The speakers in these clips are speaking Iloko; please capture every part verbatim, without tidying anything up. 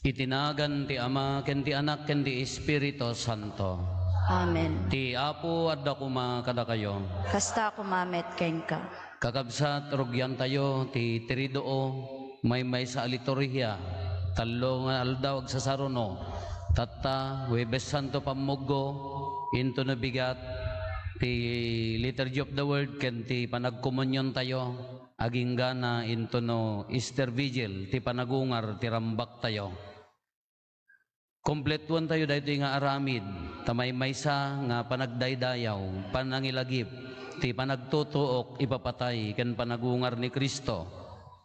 Iti nagan ti Ama, ken ti Anak, ken ti Espiritu Santo. Amen. Ti Apo adda koma kadakayo. Kasta koma met kenka. Kakabsat, rugiantayo ti Triduo, maymaysa a liturhia, tallo nga aldaw agsasaruno, tatta, Huwebes Santo, pammuggo, intono bigat ti Liturgy of the Word ken ti panagkomuniontayo, aginggana intono Easter Vigil ti panagungar ti rambaktayo. Kompletuantayo daytoy nga aramid, ta maymaysa nga panagdaydayaw, panangilagip, ti panagtutuok, ipapatay, ken panagungar ni Cristo.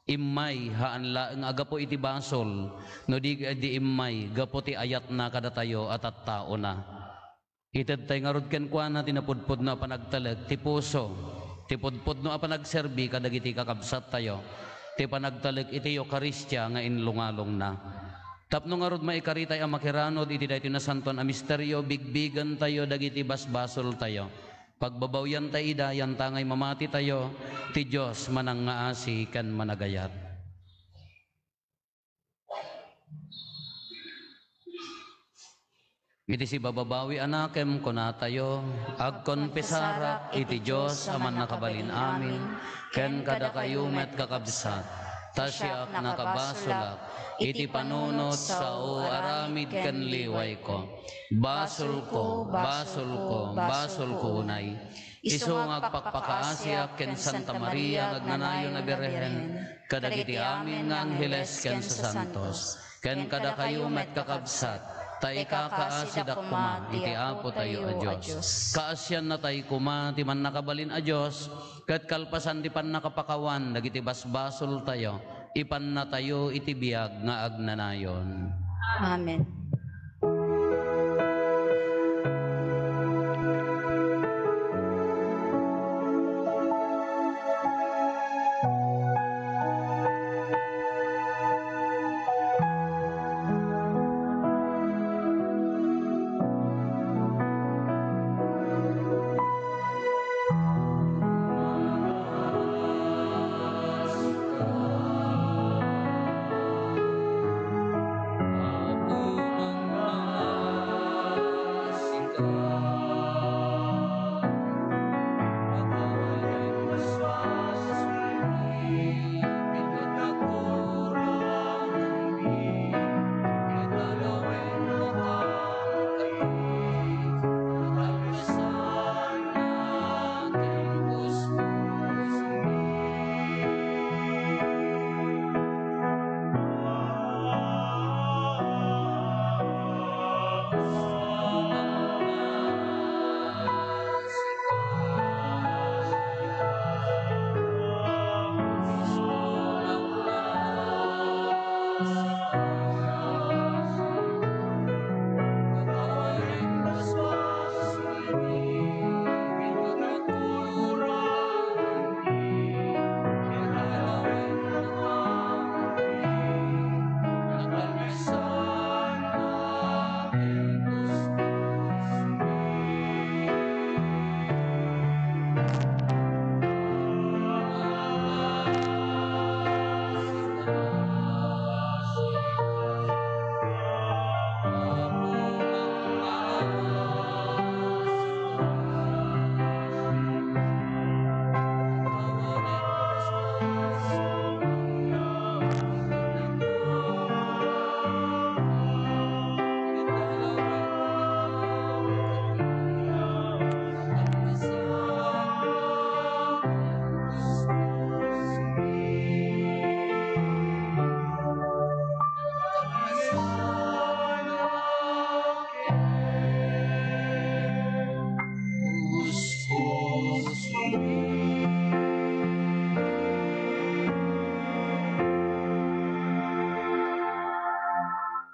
Immay, haan laeng a gapu iti basol, no di idi immay, gapu ti ayatna kadatayo a tattaona. Itedtay ngarud kenkuana ti napudpudno a panagtalek ti puso, ti pudpudno a panagserbi kadagiti kakabsattayo, ti panagtalek iti Eukaristia nga inlungalongna. Tapno ngarud maikaritay a makiranod iti daytoy nasantoan a misterio, bigbigentayo dagiti basbasoltayo. Pagbabawiantay ida, yantangay mamatitayo, ti Dios manangngaasi ken managayat. Iti sibababawi a nakem, kunatayo, agkonfesarak iti Dios a Mannakabalin-amin, ken kadakayo met, kakabsat, ta siak nakabasolak iti panunot, sao, aramid ken liwayko. Basolko, basolko, basolko unay. Isu nga agpakpakaasiak ken Santa Maria nga agnanayon a Birhen, kadagiti amin nga angheles ken sasantos, ken kadakayo met, kakabsat, ta ikakaasidak koma iti Apotayo a Dios. Kaasiannatay koma ti Mannakabalin a Dios, ket kalpasan ti pannakapakawan dagiti basbasoltayo, ipannatayo iti biag nga agnanayon. Amen.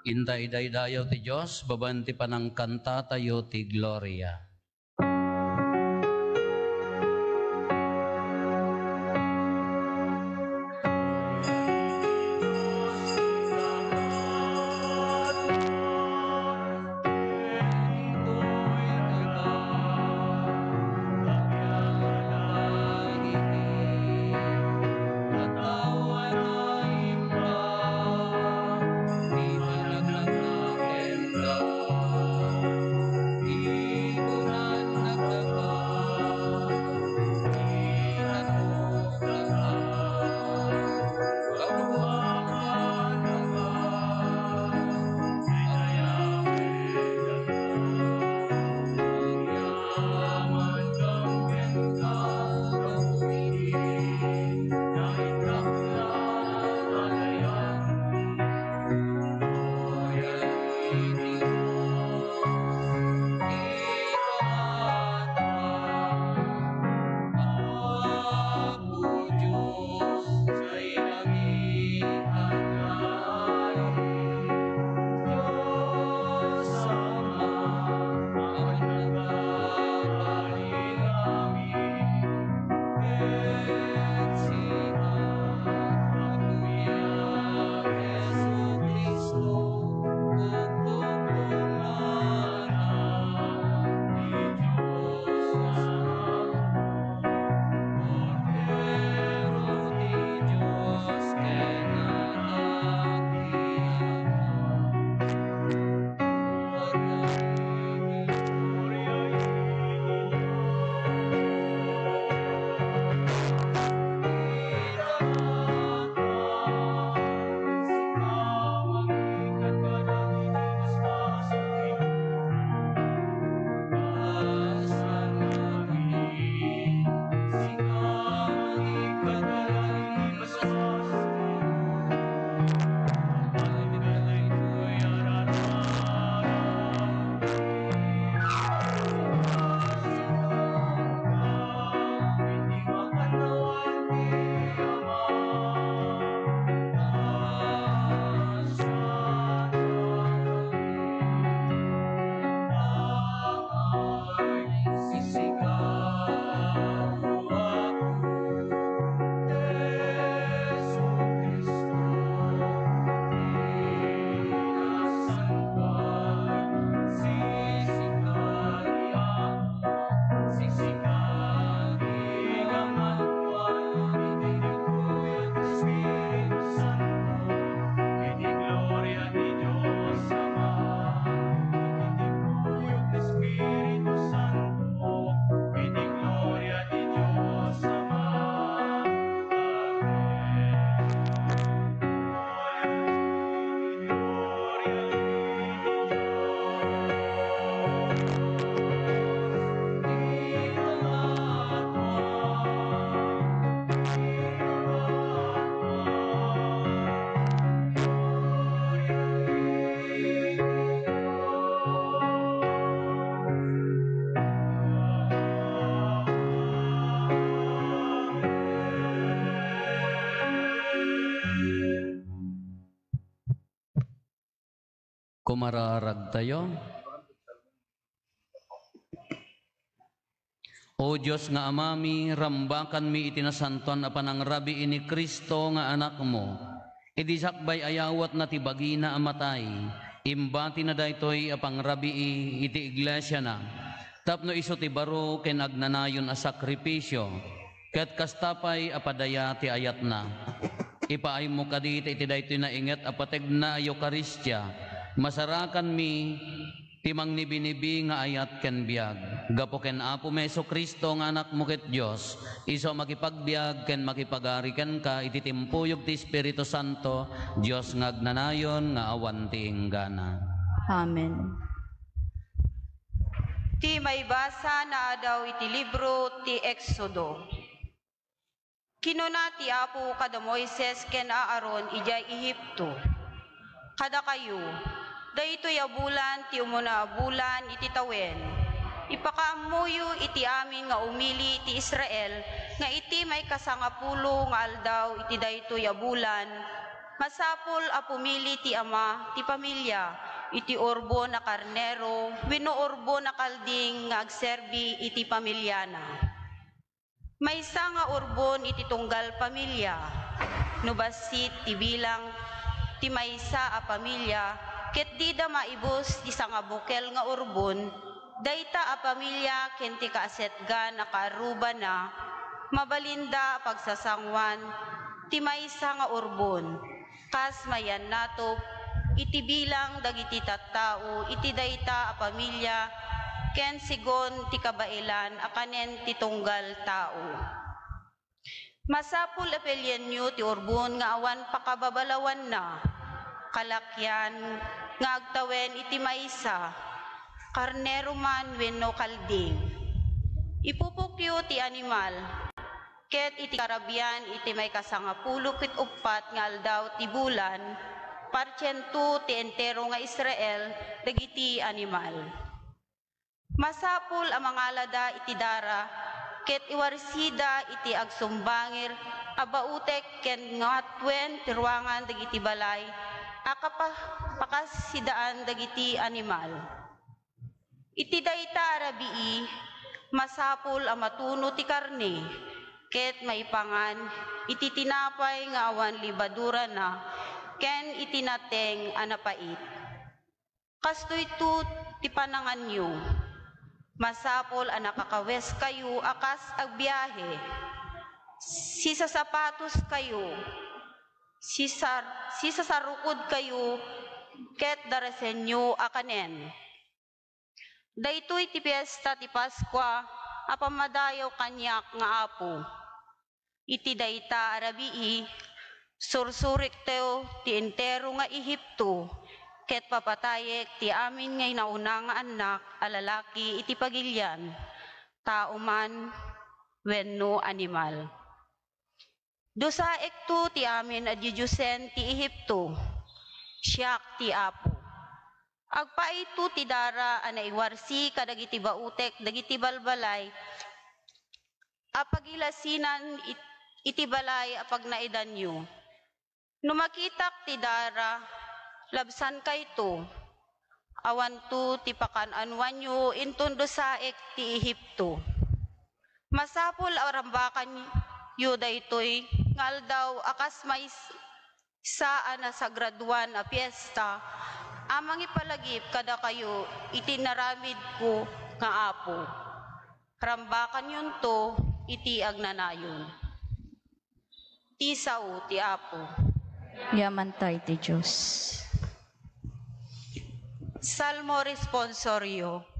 Inta idaydayaw ti Dios babaen ti panangkantatayo ti gloria. Mararagtayo. O Dios nga Amami, rambakanmi iti nasantoan a panangrabii ni Cristo nga Anakmo. Idi sakbay a yawatna ti bagina a matay, imbatina daytoy a pangrabii iti iglesiana, tapno isu ti baro ken agnanayon a sakrifisio, ket kasta pay a padaya ti ayatna. Ipaaymo kadi ta iti daytoy nainget a pategna a Eukaristia, masarakanmi ti mangnibinibi nga ayat ken biag. Gapu ken Apomi Jesu-Cristo nga Anakmo ket Dios, isu a makipagbiag ken makipagari kenka iti timpuyog ti Espiritu Santo, Dios nga agnanayon nga awan ti inggana. Amen. Ti maibasa naadaw iti libro ti Exodo. Kinuna ti Apo kada Moises ken Aaron idiay Ehipto, kadakayo, daytoy a bulan ti umuna a bulan iti tawen. Ipakaammoyo iti amin nga umili ti Israel nga iti maikasangapulo nga aldaw iti daytoy a bulan, masapul a pumili ti ama ti pamilia iti urbon a karnero wenno urbon a kalding nga agserbi iti pamiliana. Maysa nga urbon iti tunggal pamilia. No bassit ti bilang ti maysa a pamilia ket dida maibus ti sangabukel nga urbon, dayta a pamilia ken ti kaasetgan a kaarrubana, mabalinda a pagsasangoan ti maysa nga urbon, kas mayannatop iti bilang dagiti tattao iti dayta a pamilia ken segun ti kabaelan a kanen ti tunggal tao. Masapul a pilienyo ti urbon nga awan pakababalawanna, kalakian nga agtawen iti maysa, karnero man wenno kalding. Ipupokyo ti animal, ket iti karabian iti maikasangapulo ket uppat nga aldaw ti bulan, partiento ti entero nga Israel dagiti animal. Masapul a mangalada iti dara ket iwarsida iti agsumbangir a bautek ken ngatuen ti ruangan dagiti balay a kapa-, pakassidaan dagiti animal. Iti dayta a rabii, masapul a matuno ti karne, ket maipangan iti tinapay nga awan lebadurana ken iti nateng a napait. Kastoyto ti pananganyo. Masapul a nakakaweskayo a kas agbiahe. Sisasapatoskayo, sisar-, sisasarukodkayo, ket darasenyo a kanen. Daytoy ti fiesta ti Paskua a pammadayaw kaniak nga Apo. Iti dayta a rabii, sursurikto ti entero nga Ehipto, ket papatayek ti amin nga inauna nga annak a lalaki iti pagilian, tao man wenno animal. Dusaekto ti amin a didiosen ti Ehipto. Siak ti Apo. Agpaayto ti dara a naiwarsi kadagiti bautek dagiti balbalay a pagilasinan it-, iti balay a pagnaedanyo. No makitak ti dara, labsankayto. Awanto ti pakan-anoanyo inton dusaek ti Ehipto. Masapul a rambakanyo daytoy nga aldaw a kas maysa a nasagradoan a fiesta a mangipalagip kadakayo iti inaramidko nga Apo. Rambakanyonto iti agnanayon. Ti sao ti Apo. Yaman tayo ti Diyos. Salmo Responsorio.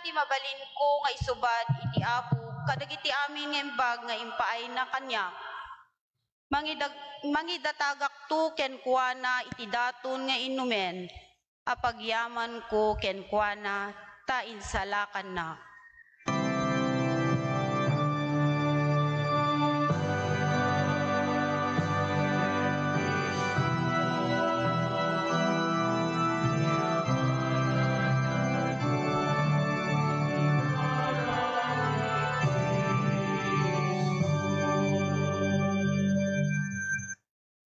Mabalinko nga isubat iti Apo kadagiti amin nga imbag nga impaayna kaniak. Mangidag-, mangidatagakto kenkuana iti daton nga innumen a pagyamanko kenkuana ta insalakannak.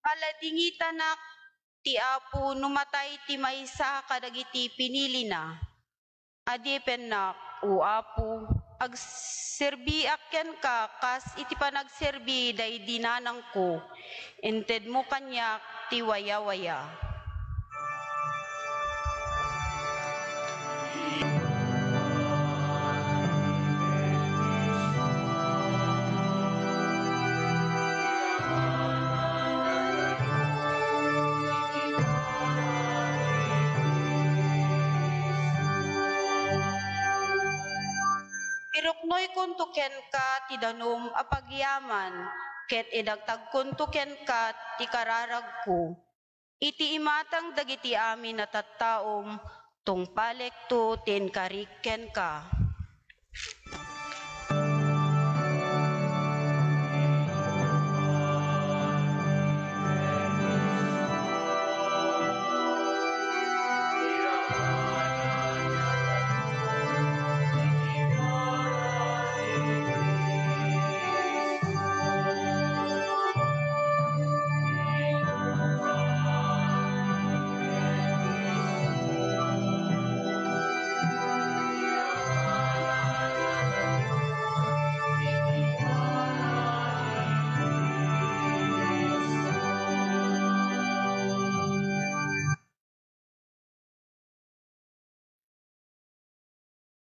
Paladingitanak ti Apo no matay ti maysa kadagiti pinilina. Adipennak, O Apo, agserbiak kenka kas iti panagserbi daydi nanangko. Intedmo kaniak ti wayawaya. Iruknoykonto kenka ti danum a pagyaman, ket idagtagkonto kenka ti kararagko. Iti imatang dagiti amin a tattaom, tungpalekto ti inkarik kenka.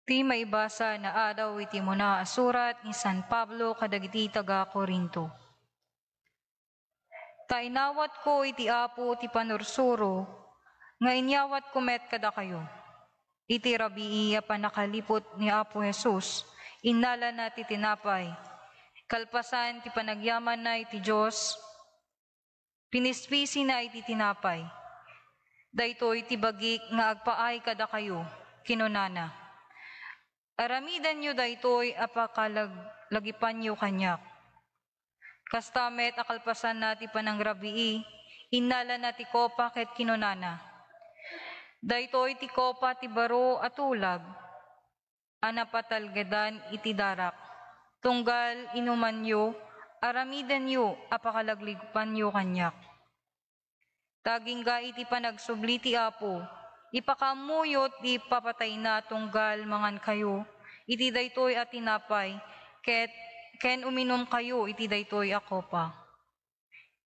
Ti maibasa nga adaw iti umuna a surat ni San Pablo kadagiti taga-Corinto. Ta inawatko iti Apo ti pannursuro nga inyawatko met kadakayo. Iti rabii a pannakaliput ni Apo Jesus, innalana ti tinapay. Kalpasan ti panagyamanna iti Dios, pinispisina iti tinapay. "Daytoy ti bagik nga agpaay kadakayo," kinunana. "Aramidenyo daytoy a pakalagipanyo kaniak." Kasta met a kalpasanna ti panangrabii, innalana ti kopa ket kinunana, "Daytoy ti kopa ti baro a tulag a napatalgedan iti darak. Tunggal inumanyo, aramidenyo a pakalagipanyo kaniak. Ta agingga iti panagsubli ti Apo, ipakaammoyo ti ipapatayna tunggal mangankayo iti daytoy a tinapay, ket ken uminumkayo iti daytoy a kopa."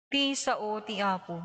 Ti sao ti Apo.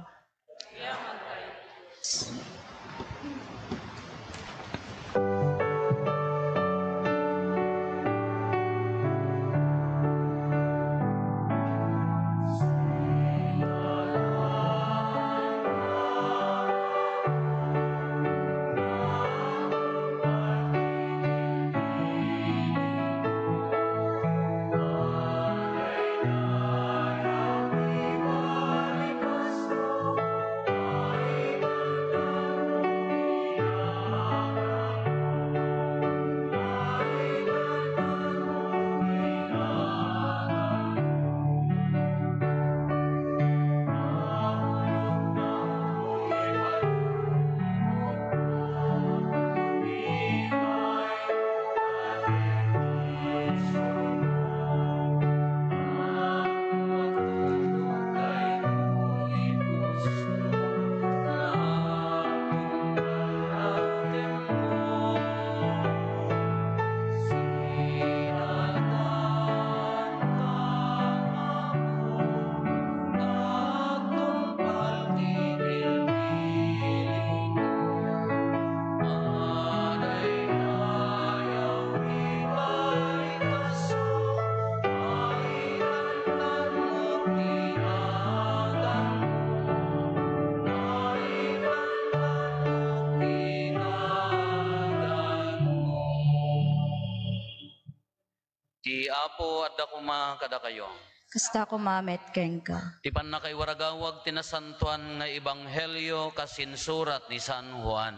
Ti Apo adda koma kadakayo. Kasta koma met kenka. Ti pannakaiwaragawag ti nasantoan nga ebanghelio kas insurat ni San Juan.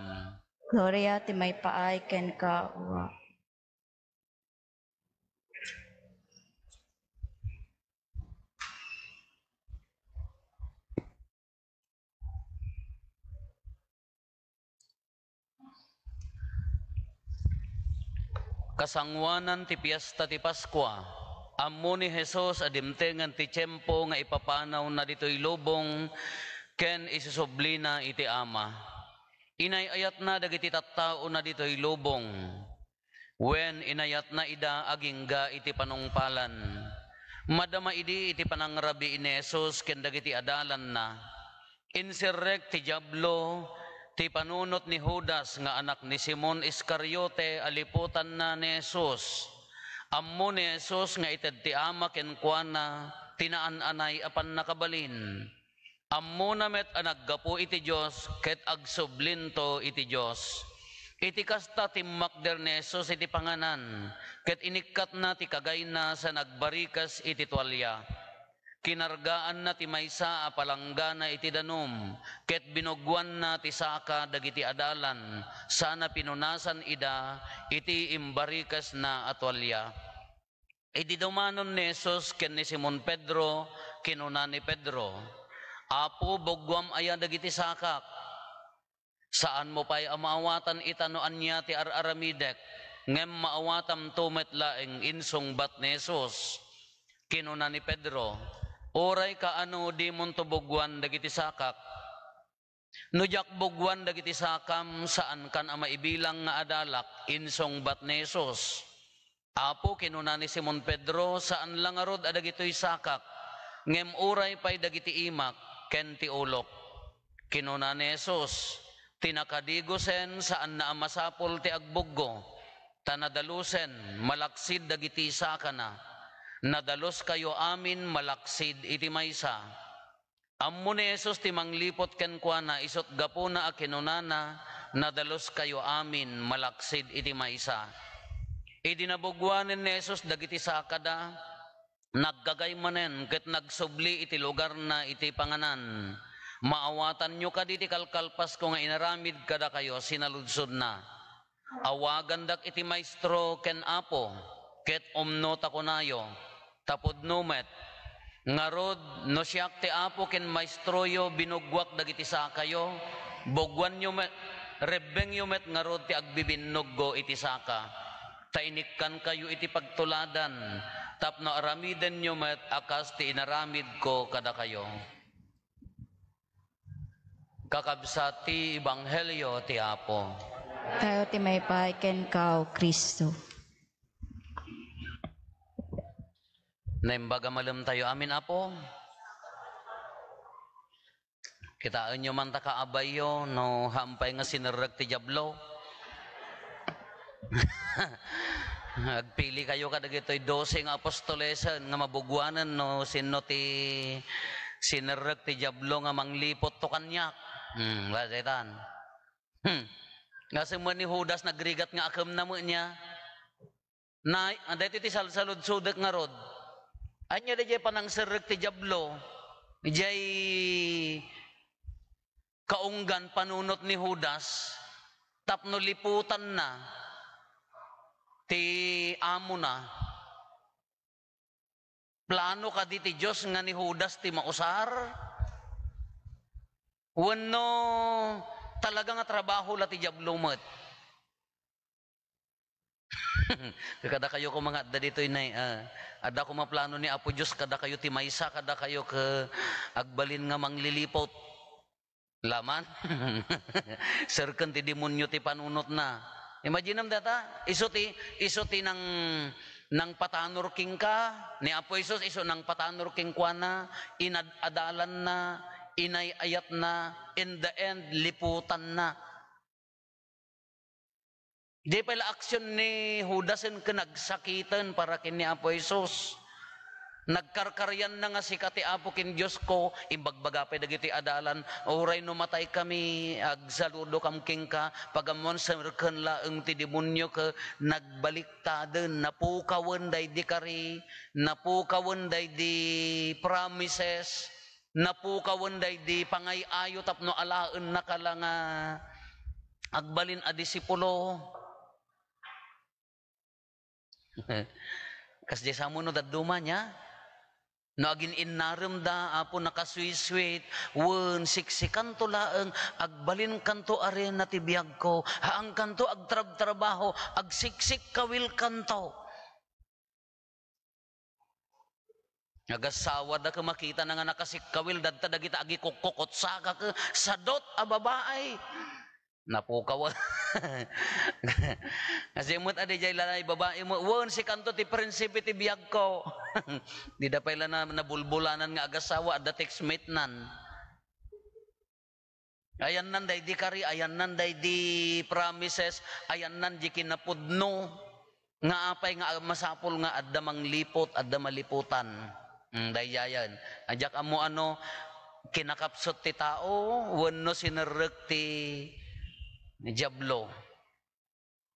Gloria ti maipaay kenka, Apo. Kasangoanan ti Fiesta ti Paskua, ammo ni Jesus a dimtengen ti tiempo nga ipapanawna ditoy lubong ken isusublina iti Ama. Inay-ayatna dagiti tattaona ditoy lubong. Wen, inayatna ida agingga iti panungpalan. Madama idi iti panangrabii ni Jesus ken dagiti adalanna. Inserrek ti Diablo ti panunot ni Judas nga anak ni Simon Iscariote a liputanna ni Jesus. Ammo ni Jesus nga ited ti Ama kenkuana ti naan-anay a pannakabalin. Ammona met a naggapu iti Dios ket agsublinto iti Dios. Iti kasta, timmakder ni Jesus iti panganan, ket inikkatna ti kagayna sa nagbarikes iti tualia. Kinargaanna ti maysa a palanggana iti danum, ket binuggoanna ti saka dagiti adalan, sana pinunasan ida iti imbarikesna a tualia. Idi dumanon ni Jesus ken ni Simon Pedro, kinuna ni Pedro, "Apo, buggoam aya dagiti sakak? Saanmo pay a maawatan ita no ania ti ar-aramidek, ngem maawatamto met laeng," insungbat ni Jesus. Kinuna ni Pedro, "Uray kaano dimonto buggoan dagiti sakak?" "No diak buggoan dagiti sakam, saankan a maibilang nga adalak," insungbat ni Jesus. "Apo," kinuna ni Simon Pedro, "saan la ngarud a dagitoy sakak, ngem uray pay dagiti imak ken ti ulok." Kinuna ni Jesus, "Ti nakadigosen, saanna a masapul ti agbuggo, ta nadalusen, malaksid dagiti sakana. Nadaluskayo amin malaksid iti maysa." Ammo ni Jesus ti mangliput kenkuana, isut' gapuna a kinunana, "Nadaluskayo amin malaksid iti maysa." Idi nabuggoanen ni Jesus dagiti sakada, nagkagay manen ket nagsubli iti lugarna iti panganan. "Maawatanyo kadi ti kalkalpasko nga inaramid kadakayo sinaludsodna? Awagandak iti Maestro ken Apo, ket umno ta kunayo, ta pudno met. Ngarud, no siak ti Apo ken Maestroyo, binuggoak dagiti sakayo, buggoanyo met, rebbengyo met ngarud ti agbibinnugko iti saka, ta inikkankayo iti pagtuladan tapno aramidenyo met a kas ti inaramidko kadakayo." Kakabsat, ti ebanghelio ti Apo. Kayo ti maipaay kenka, O Cristo. Naimbag a malemtayo amin, Apo. Kitaenyo man ta kaabayyo no haan pay nga sinerrek ti Diablo. Agpilikayo kadagitoy dose nga apostolesen nga mabuggoanen no sinno ti sinerrek ti Diablo nga mangliputto kaniak. Hmm, basaytan. Hmm. Nga sumwen ni Judas, nagrigat nga akemna met niya. Na, daytoy ti salsaludsodek ngarud. Ania daydiay panangserrek ti Diablo, idiay kaunggan panunot ni Judas, tapno liputanna ti amona. Plano kadi ti Dios nga ni Judas ti mausar? Wenno talaga nga trabaho la ti Diablo met? Kadakayo koma nga adda ditoy, nay, ah, adda koma plano ni Apo Dios kadakayo ti maysa kadakayo ket agbalin nga mangliliput. Laman. Serken ti demonio ti panunotna. Imaginem dayta, isu ti, isu ti nang, nangpatanor kenka, ni Apo Jesus, isu nangpatanor kenkuana, inad-adalanna, inay-ayatna, in the end, liputanna. Di pay la aksyon ni Judas ken nagsakiten para ken ni Apo Jesus. Nagkarkarianna nga sika ti Apo ken Diosko, imbagbaga pay dagiti adalan, uray no mataykami, agsaludokam kenka, pagammon serken laeng ti demonio ket nagbaliktaden, napukawen daydi kari, napukawen daydi promises, napukawen daydi pangay-ayo tapno alaennaka la nga agbalin a disipulo. Kasdiay samo no dadduma nia? No agin-innaremda, Apo, nakasweet-sweet, wen, siksikanto laeng, agbalinkanto a reyna ti biagko, haankanto agtrabtrabaho, agsiksikkawilkanto. Agassawada ket makitana nga nakasikkawil, dadta dagita agikukkukutsaka ket sadot a babai. Napukaw. Kasi met a dijay lalaki, babai met, "Wen, sikanto ti prinsipe ti biagko." Dida pay la na-, nabulbulanan nga agasawa, adda textmate nan. Ayannan daydi kari, ayannan daydi promises, ayannan di kinapudno. Nga apay nga masapul nga adda mangliput, adda maliputan. Hmm, daydiayen. Diak ammo ano, kinakapsut ti tao, wenno sinerrek ti Diablo.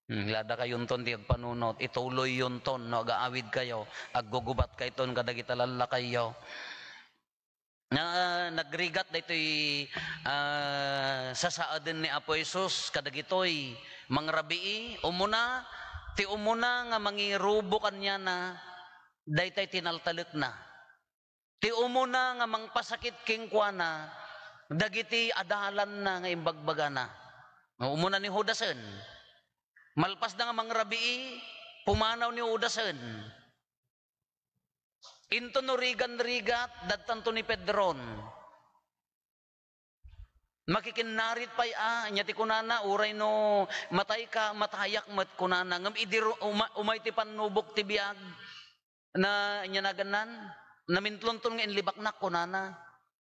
Hmm, ladakayonton ti agpanunot, ituloyyonton no agaawidkayo, aggugubatkayton kadagita lallakayyo. Na, nagrigat daytoy, ah, sasaaden ni Apo Jesus kadagitoy mangrabii. Umuna, ti umuna nga mangirubo kaniana, daytay tinaltalekna. Ti umuna nga mangpasakit kenkuana, dagiti adalanna nga imbagbagana. Umuna ni Judasen. Malpasda nga mangrabii, pumanaw ni Judasen. Inton no rigan-rigat, dadtanto ni Pedron. Makikinnarit pay a, ania ti kunana, uray no matayka, matayak met, kunana. Ngem idi ru-, uma-, umay ti pannubok ti biag, na, ania nagannan? Namintlonton nga inlibaknak, kunana.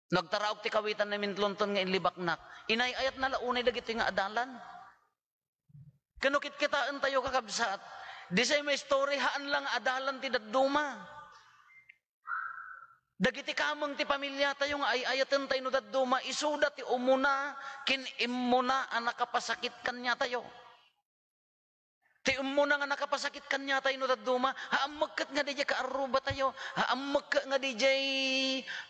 No agtaraok ti kawitan, namintlonton nga inlibaknak. Inay-ayatna la unay dagiti nga adalan. Ken no kitkitaentayo, kakabsat, disay maistori, haan la nga adalan ti dadduma. Dagiti kameng ti pamiliatayo nga ay-ayatentayo no dadduma, isuda ti umuna ken immuna a nakapasakit kaniatayo. Ti immuna nga nakapasakit kaniatayo no dadduma, haan met ket nga dijay kaarrubatayo, haan met ket nga dijay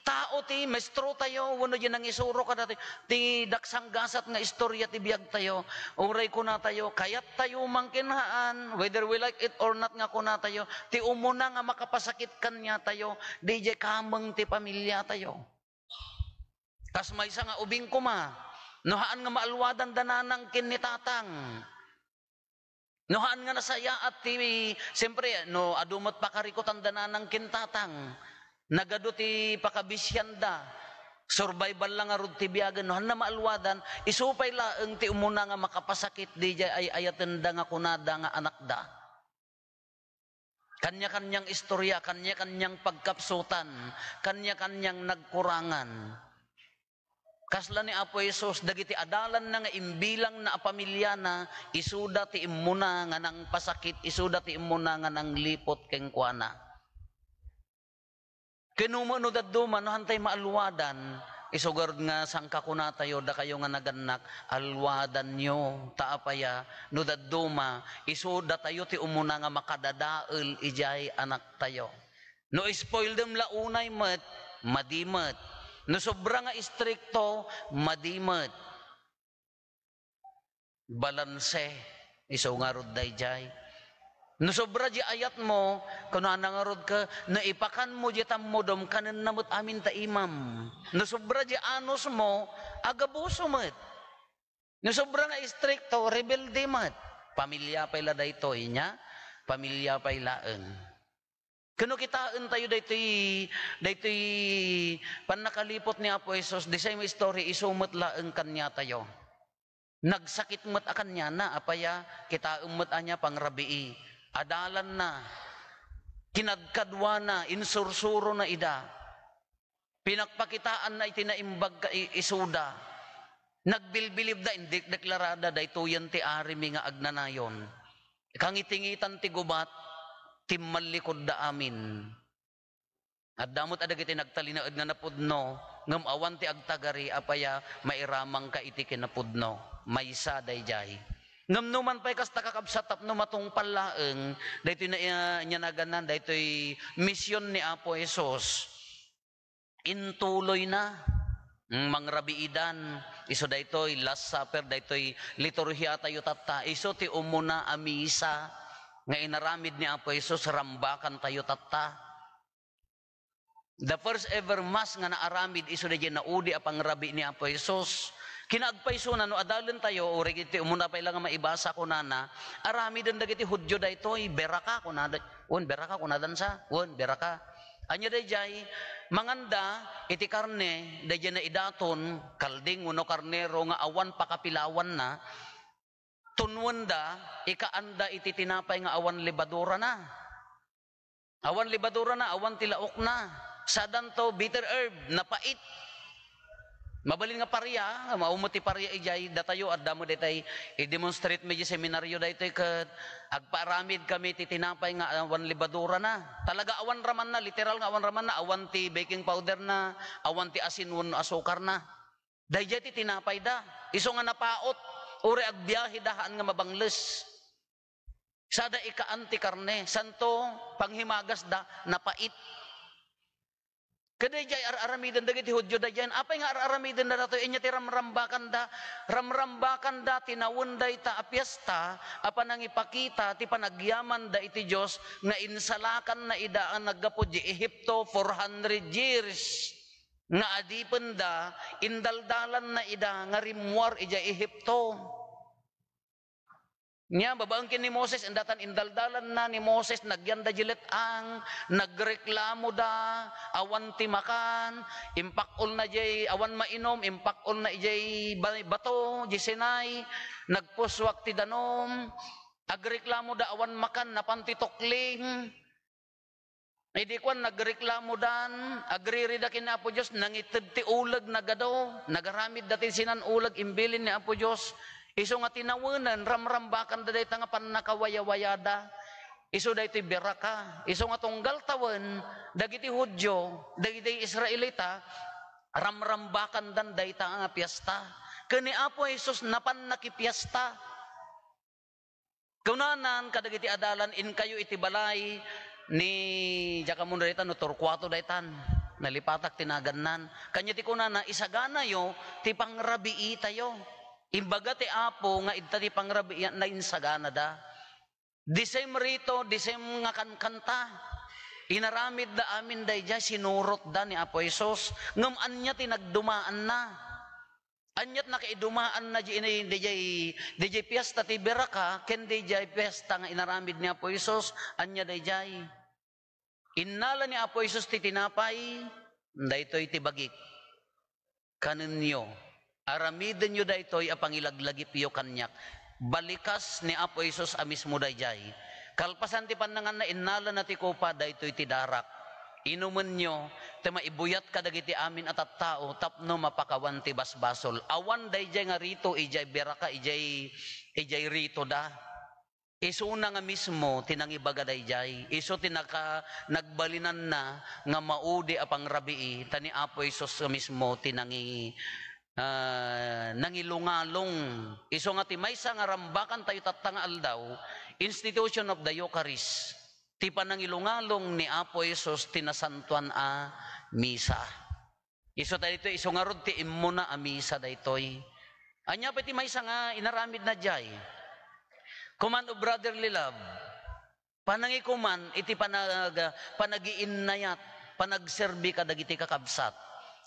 tao ti maestrotayo wenno dijay nangisuro kadatayo. Ti daksanggasat nga istoria ti biagtayo, uray kunatayo, kayattayo man ken haan, whether we like it or not nga kunatayo, ti umuna nga makapasakit kaniatayo, dijay kameng ti pamiliatayo. Kas maysa nga ubing koma, no haan nga maalwadan da nanang ken ni tatang. No haan nga nasayaat ti, siyempre, no adu met pakarikutan da nanang ken tatang, nagadu ti pakabisianda, survival la ngarud ti biagen, no haan nga maalwadan, isu pay laeng ti umuna nga makapasakit dijay ay-ayatenda nga kunada nga anakda. Kanya-kanyang istoria, kanya-kanyang pagkapsutan, kanya-kanyang nagkurangan. Kasla ni Apo Jesus, dagiti adalanna nga imbilangna a pamiliana, isuda ti immuna nga nangpasakit, isuda ti immuna nga nangliput kenkuana. Ken no, no dadduma, no hantay maalwadan, isu garud nga sangkakunatayo, dakayo nga nagannak, alwadanyo. Ta apaya, no dadduma, isu datayo ti umuna nga makadadael idiay anaktayo. No spoil dem la unay met, madi met. No sobra nga istrikto, madi met. Balanse, isu ngarud daydiay. No sobra di ayatmo, kunana ngarud ket, no ipakanmo di tammudom, kanenna met amin ta imam. No sobra di anusmo, agabuso met. No sobra nga istrikto, rebelde met. Pamilia pay la daytoy, nia? Pamilia pay laeng. Ken no kitaentayo daytoy, daytoy pannakaliput ni Apo Jesus, disay nga istorya, isu met laeng kaniatayo. Nagsakit met a kaniana, apay a, kitaem met ania pangrabii. Adalanna, kinadkaduana, insursurona ida. Pinakpakitaanna iti naimbag ka i-, isuda. Nagbilbilibda, indikdeklarada, "Daytoyen ti arimi nga agnanayon." Kangitingitan ti gubat, timmallikudda amin. Adda met a dagiti nagtalinaed nga napudno, ngem awan ti agtagari, apay a mairamangka iti kinapudno. Maysa daydiay. Ngem numan pay kasta, kakabsat, tapno matungpal laeng daytoy na, ah, ania naganna, daytoy mision ni Apo Jesus. Intuloyna. Mm, mangrabiidan. Isu daytoy Last Supper, daytoy liturhiatayo tatta. Isu ti umuna a misa nga inaramid ni Apo Jesus, rambakantayo tatta. The first ever mass nga naaramid isu daydiay naudi a pangrabii ni Apo Jesus. Kinaagpaysona no adalentayo, uray iti umuna pay la nga maibasa, kunana, aramiden dagiti Judio daytoy, beraka, kunada, wen, beraka, kunadansa, wen, beraka. Ania daydiay, manganda iti karne, daydiay naidaton, kalding wenno karnero nga awan pakapilawanna, tunwenda, ikaanda iti tinapay nga awan lebadurana. Awan lebadurana, awan ti laokna. Sadanto, bitter herb, napait. Mabalin nga paria, mao met ti paria idiay, datayo, adda met daytay, i-demonstrate mi idiay seminario daytoy ket agpaaramid kami ti tinapay nga awan lebadurana. Talaga awan ramanna, literal nga awan ramanna, awan ti baking powder na, awan ti asin wenno asukarna. Daydiay ti tinapayda. Isu nga napaot, uray agbiaheda haan nga mabangles. Sada ikaan ti karne, santo, panghimagasda, napait. Kadaydiay ar-aramiden dagiti Judio daydiay. Apay nga ar-aramiden daytoy? Inya ti ramrambakanda. Ramrambakanda ti nawen dayta a piesta a panangipakita ti panagyamanda iti Dios nga insalakanna ida a naggapu di Ehipto four hundred years. Nga adipenda, indaldalanna ida nga rimmuar idiay Ehipto. Nia, babaen ken ni Moses, indatan indaldalanna ni Moses, nagyanda di let-ang, nagreklamoda, awan ti makan, impakkolna diay awan mainom, impakkolna idiay ba-, bato, di Sinai, nagpusuak ti danum, agreklamoda, awan makan, napan ti tukling. Idi kuan, nagreklamodan, agririda ken ni Apo Dios, nangited ti uleg, nagadu, nagaramidda ti sinan-uleg, imbilin ni Apo Dios. Isu nga ti nawenen, ramrambakanda dayta nga pannakawayawayada. Isu daytoy beraka. Isu nga tunggal tawen, dagiti Judio, dagiti Israelita, ramrambakandan dayta nga piesta. Ken ni Apo Jesus, napan nakipiesta. Kunanan kadagiti adalan, "Inkayo iti balay ni," diak ammoen dayta no Torcuato daytan, nalipatak ti nagannan. Kanya ti kunana, "Isaganayo ti pangrabiitayo." Imbaga ti Apo nga idta ti pangrabiianna, insaganada. The same rito, the same nga kankanta. Inaramidda amin daydiay, sinurotda ni Apo Jesus. Ngem ania ti nagdumaanna? Aniat nakaidumaanna di ini, diay, diay piesta ti Beraka, ken diay piesta nga inaramid ni Apo Jesus? Ania daydiay? Innala ni Apo Jesus ti tinapay, "Daytoy ti bagik. Kanenyo, aramidenyo daytoy a pangilaglagipyo kaniak." Balikas ni Apo Jesus a mismo daydiay. Kalpasan ti pannanganna, innalana ti kopa, "Daytoy ti darak. Inumenyo, ta maibuyat kadagiti amin a tattao tapno mapakawan ti basbasol." Awan daydiay nga rito idiay Beraka, idiay, idiay ritoda. Isuna nga mismo ti nangibaga daydiay. Isu ti naka-, nagbalinanna nga maudi a pangrabii, ta ni Apo Jesus nga mismo ti nangi-, ah, nangilungalong. Isu nga ti maysa nga rambakantayo tatta nga aldaw, institution of the Eucharist, ti panangilungalong ni Apo Jesus ti nasantoan a misa. Isu ta ditoy, isu ngarud ti immuna a misa daytoy. Ania pay ti maysa nga inaramidna diay? Command of brotherly love. Panangikuman iti panag-, panagiinnayat, panagserbi kadagiti kakabsat.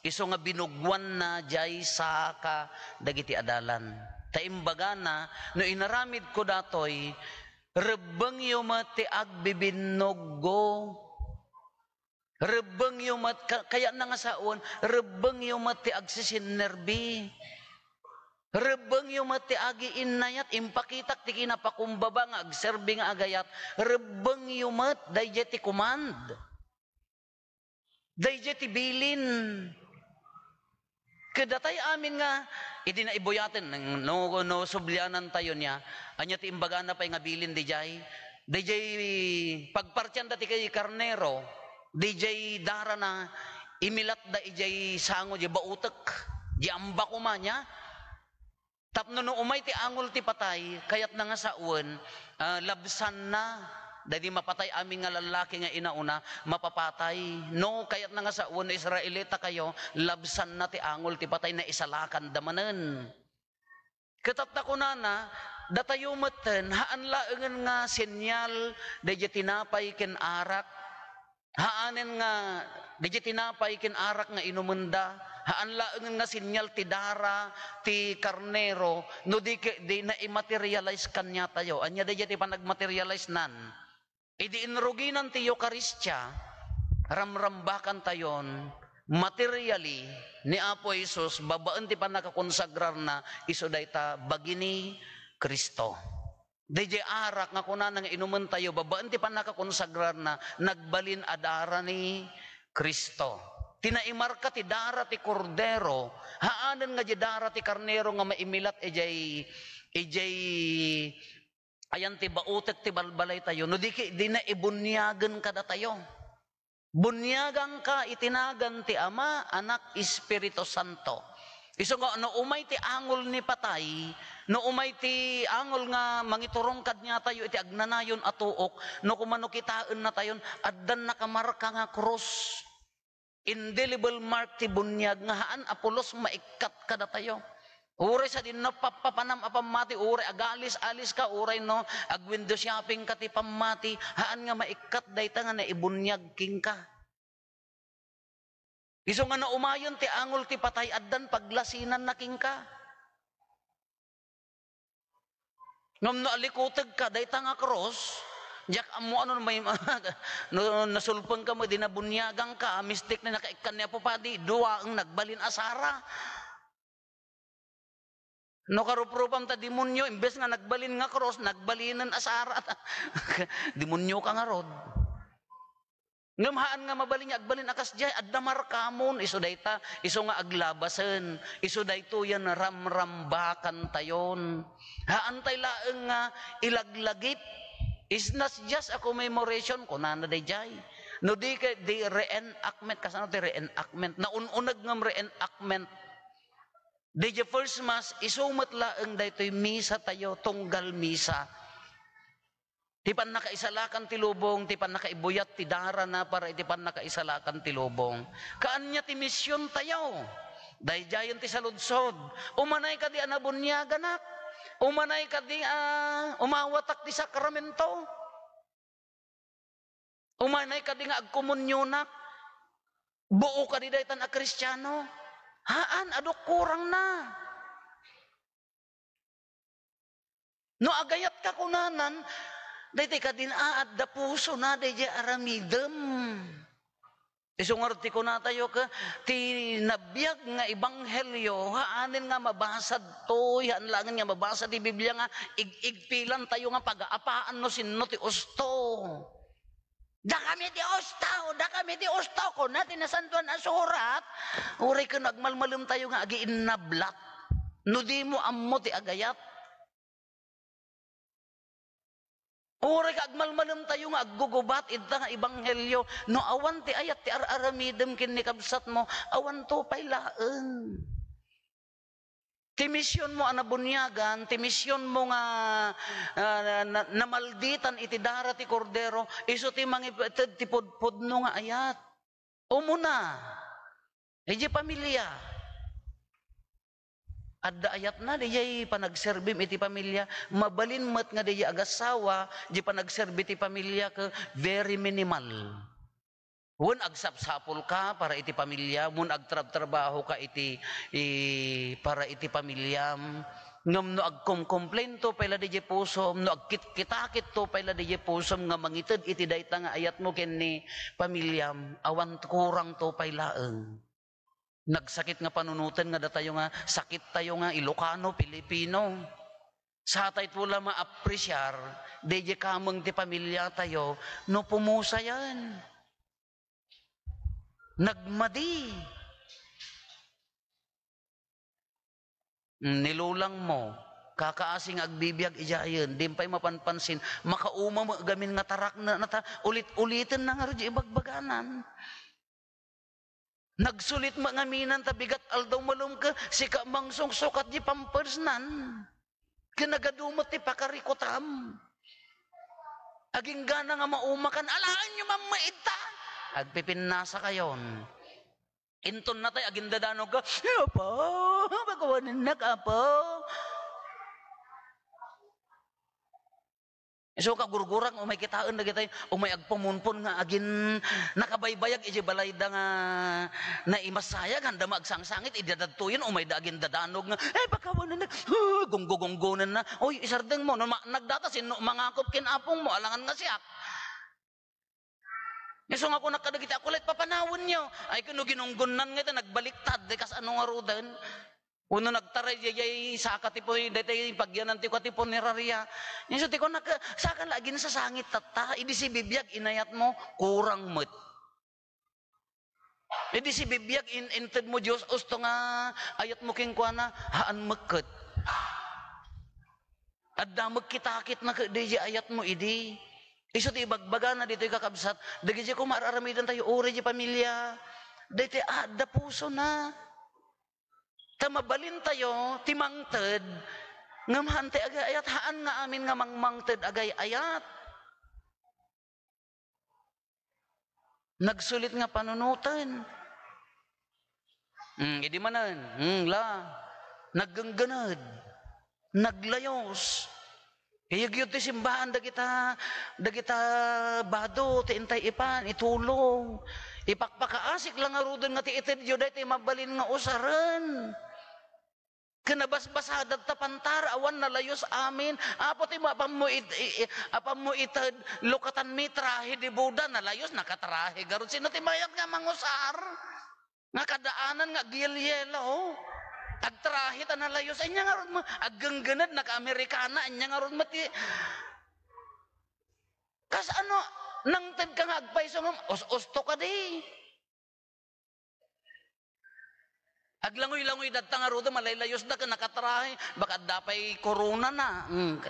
Isu nga binugwanna diay saka dagiti adalan. Ta imbagana, "No inaramidko datoy, rebbengyo met ti agbibinnogko." Rebbengyo met, ka-, kayatna nga sawen, rebbengyo met ti agsisinnerbi. Rebbengyo met ti agiinnayat, impakitak ti kinapakumbaba nga agserbi nga agayat. Rebbengyo met, daydiay ti command. Daydiay ti bilin. Ket datay amin nga, idi naibuyaten, no, no sublianantayo nia, ania ti imbagana pay nga bilin didiay? Didiay pagpartian dati kay karnero, Didiay darana, imilatda idiay sango, diay bautek, diay amba koma nia. Tapno no umay ti angol ti patay, kayatna nga sawen, ah, labsanna. Daydi mapatay amin nga lallaki nga inauna, mapapatay. No, kayatna nga sawen, no Israelita kayo, labsanna ti angol ti patay, naisalakanda manen. Ket ta kunana, datayo metten, haan laengen nga senyal daydiay tinapay ken arak. Haanen nga daydiay tinapay ken arak nga inumenda, haan laengen nga senyal ti dara ti karnero, no di ke-, di naimaterialize kaniatayo. Ania daydiay ti panagmaterializenan? Idi inruginan ti Eukaristia, ramrambakantayon, materially, ni Apo Jesus, babaen ti pannakakonsagrarna, isu dayta bagi ni Cristo. Daydiay arak nga kunana nga inumentayo, babaen ti pannakakonsagrarna, nagbalin a dara ni Cristo. Ti naimarka ti dara ti Kordero, haanen nga diay dara ti karnero nga maimilat idiay, idiay ayan ti bautek ti balbalaytayo, no di ki-, di na ibuniagen kadatayo. Buniaganka iti nagan ti Ama, Anak, Espiritu Santo. Isu nga, no umay ti angol ni patay, no umay ti angol nga mangiturong kaniatayo iti agnanayon a tuok, no kumano kitaennatayon, addan nakamarka nga krus. Indelible mark ti buniag nga haan a pulos maikkat kadatayo. Uray sadino pappapanam a pammati, uray agalis-alis ka, uray no ag-window shopping ka ti pammati, haan nga maikkat dayta nga naibuniag kenka. Isu nga naumayen ti angol ti patay, addan paglasinanna kenka. Ngem no alikutegka dayta nga krus, diak ammo ano no may, no nasulpengka mo, di nabuniaganka, mistik na nakaikkan ni Apo Padi, duaeng nagbalin a sara. No karuprupam ta demonyo, imbes nga nagbalin nga krus, nagbalinen a sara. Demonyo ka ngarud. Ngem haan nga mabalin nga agbalin a kasdiay, adda markamon, isu dayta, isu nga aglabasen, isu daytoyen ramrambakantayon. Haantay laeng nga ilaglagip. It's not just a commemoration, kunana daydiay. No di kay, di reenactment, kasano ti reenactment? Naun-uneg ngem reenactment. Daydiay first mass, isu met laeng daytoy misa tayo, tunggal misa. Ti pannakaisalakan ti lubong, ti pannakaibuyat ti darana para iti pannakaisalakan ti lubong. Kaanya ti mision tayo. Daydiayen ti saludsod. Umanay kadi a nabuniaganak? Umanay kadi a umawatak ti sakramento? Umanay kadi nga agkomunionak? Buo kadi daytan a Kristiano? Haan, adu kurangna. No agayatka kunanan, daytoy kadin a adda pusona daydiay aramidem. Isu ngarud ti kunatayo ket ti nabiag nga ebanghelio, haanen nga mabasad toy, haan laengen nga mabasa ti Biblia nga ig-igpilantayo nga pagaapaan no sinno ti usto. Dakami ti usto, dakami ti usto, kuna ti Nasantoan a Surat. Uray ken agmalmalemtayo nga agiinnablat no dimo ammo ti agayat. Uray ka agmalmalemtayo nga aggugubat ita nga ebanghelio, no awan ti ayat ti ar-aramidem ken ni kabsatmo, awanto pay laeng. Ti misionmo a nabuniagan, ti misionmo nga, ah, na-, namalditan iti dara ti Kordero, isu ti mangited ti pudpudno nga ayat. Umuna, idiay pamilia. Adda ayatna, diay panagserbim iti pamilia. Mabalin met nga diay agasawa, diay panagserbi ti pamilia ket very minimal. Wen agsapsapulka para iti pamilia, wen agtrabtrabahoka iti, i, para iti pamiliam. Ngem no agkomkomplainto pay la diay pusom, no agkitkitakitto pay la diay pusom nga mangited iti dayta nga ayatmo ken ni pamiliam, awan kurangto pay laeng. Nagsakit nga panunoten nga datayo nga sakittayo nga Ilocano, Pilipino. Satayto la maapresiar, diay kameng ti pamiliatayo, no pumusayan. Nagmadi. Mm, nilulangmo. Kakaasi nga agbibiag idiayen, di pay mapanpansin, makauma met gamin nga tarakna, nata, ulit-uliten na ngarud di ibagbaganan. Nagsulit met ngaminan ta bigat aldaw malem ket sika mangsungsukat di pampersnan. Ken nagadu met ti pakarikutam. Aginggana nga maumakan, alaenyo man met ita. Agpipinnasakayon. Inton natay agindadanog ka, "Apo, pakawanennak, Apo." Isu kagurgurak, umay kitaen dagitay, umay agpumunpon nga agin-, nakabaybayag iti balayda nga naimasayag, anda maagsangit, idi dadtoyen, umayda agindadanog nga, "Ay, pakawanennak, ah," gunggo-gunggonenna. Oy, isardengmo, no ma-, nagdata, sinno mangakop ken apongmo, alangan nga siak. Isu nga kunak kadagiti a kulit, papanawenyo. Ay, kuno ginunggonnan nga ita, nagbaliktad, di kas ano ngaruden. Wenno nagtaray, daydiay saka ti pun-, daydiay pagyanan ti kua ti punerarya. Isu ti kunak, saka la aginsasangit tatta, idi sibibiag inayatmo, kurang met. Idi sibibiag in-, intedmo Dios, usto nga ayatmo kenkuana, haan met ket. Adda met kitakitna ket daydiay ayatmo idi. Isu ti ibagbagana ditoy, kakabsat, dagiti koma ar-aramidentayo uray di pamilia. Daytoy adda pusona. Ta mabalintayo ti mangted, ngem haan ti agay-ayat, haan nga amin nga mangmangted agay-ayat. Nagsulit nga panunoten. Hmm, idi manen, hmm, la, naggenggened, naglayus. Iyegyo ti simbahan dagita, dagita bado ti intay ipan, itulong. Ipakpakaasik la ngaruden nga ti itedyo daytoy mabalin nga usaren. Ken nabasbasada ta pantara, awan, nalayus amin. Apo ti mapammo it-, i-, i-, apammo ited, lukatanmi trahe de boda, nalayus, nakatrahe garud. Sino ti mayat nga mangusar? Nga kadaanan nga agyelyelo. Agtrahe ta nalayus. Anya ngarud mo, aggenggened, naka-Amerikana, anya ngarud mo ti, kas ano, nangted ka nga agpayso nga, us-usto ka di. Aglangoy-langoy datta ngarud, malaylayusda ken nakatrahe, baka adda pay koronana. Mm.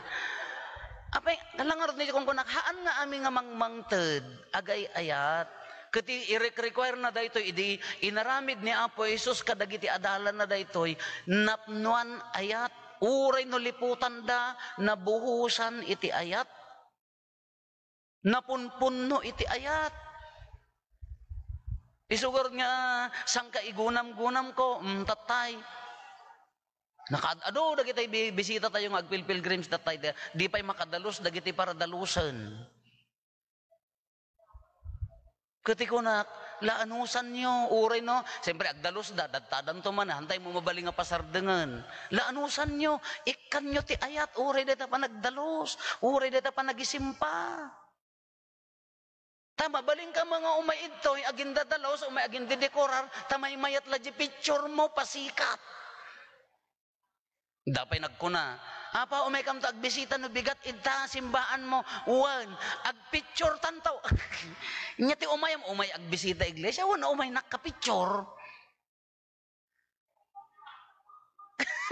Apay, kala ngarud ni kunkunak, haan nga amin nga mangmangted, agay-ayat. Ket i-, i-require na daytoy idi inaramid ni Apo Jesus kadagiti adalanna daytoy, napnoan ayat. Uray no liputanda, nabuhosan iti ayat. Napunpunno iti ayat. Isugar nga sangkaigunam-gunamko, mm, tattay. Nakaad-adu dagiti bi-, bisita tayo nga agpilpilgrims tattay, di, di pay makadalus dagiti paradalusen. Ket ti kunak, laanusanyo, uray no, siyempre, agdalus da, dadtadanto man, hantay mo mabalin nga pasardengen. Laanusanyo, ikkanyo ti ayat, uray dayta panagdalus, uray dayta panagisimpa. Ta mabalin ka nga umay idtoy, agindadalus, umay agindidekorar, ta maymayat la di picture mo, pasikat. Dapay nagkuna, "Apa, umay kamto agbisita no bigat idta simbaanmo?" "Wen, agpicture tanto." Nya ti umayam, umay agbisita iglesia, wen umay nakapicture.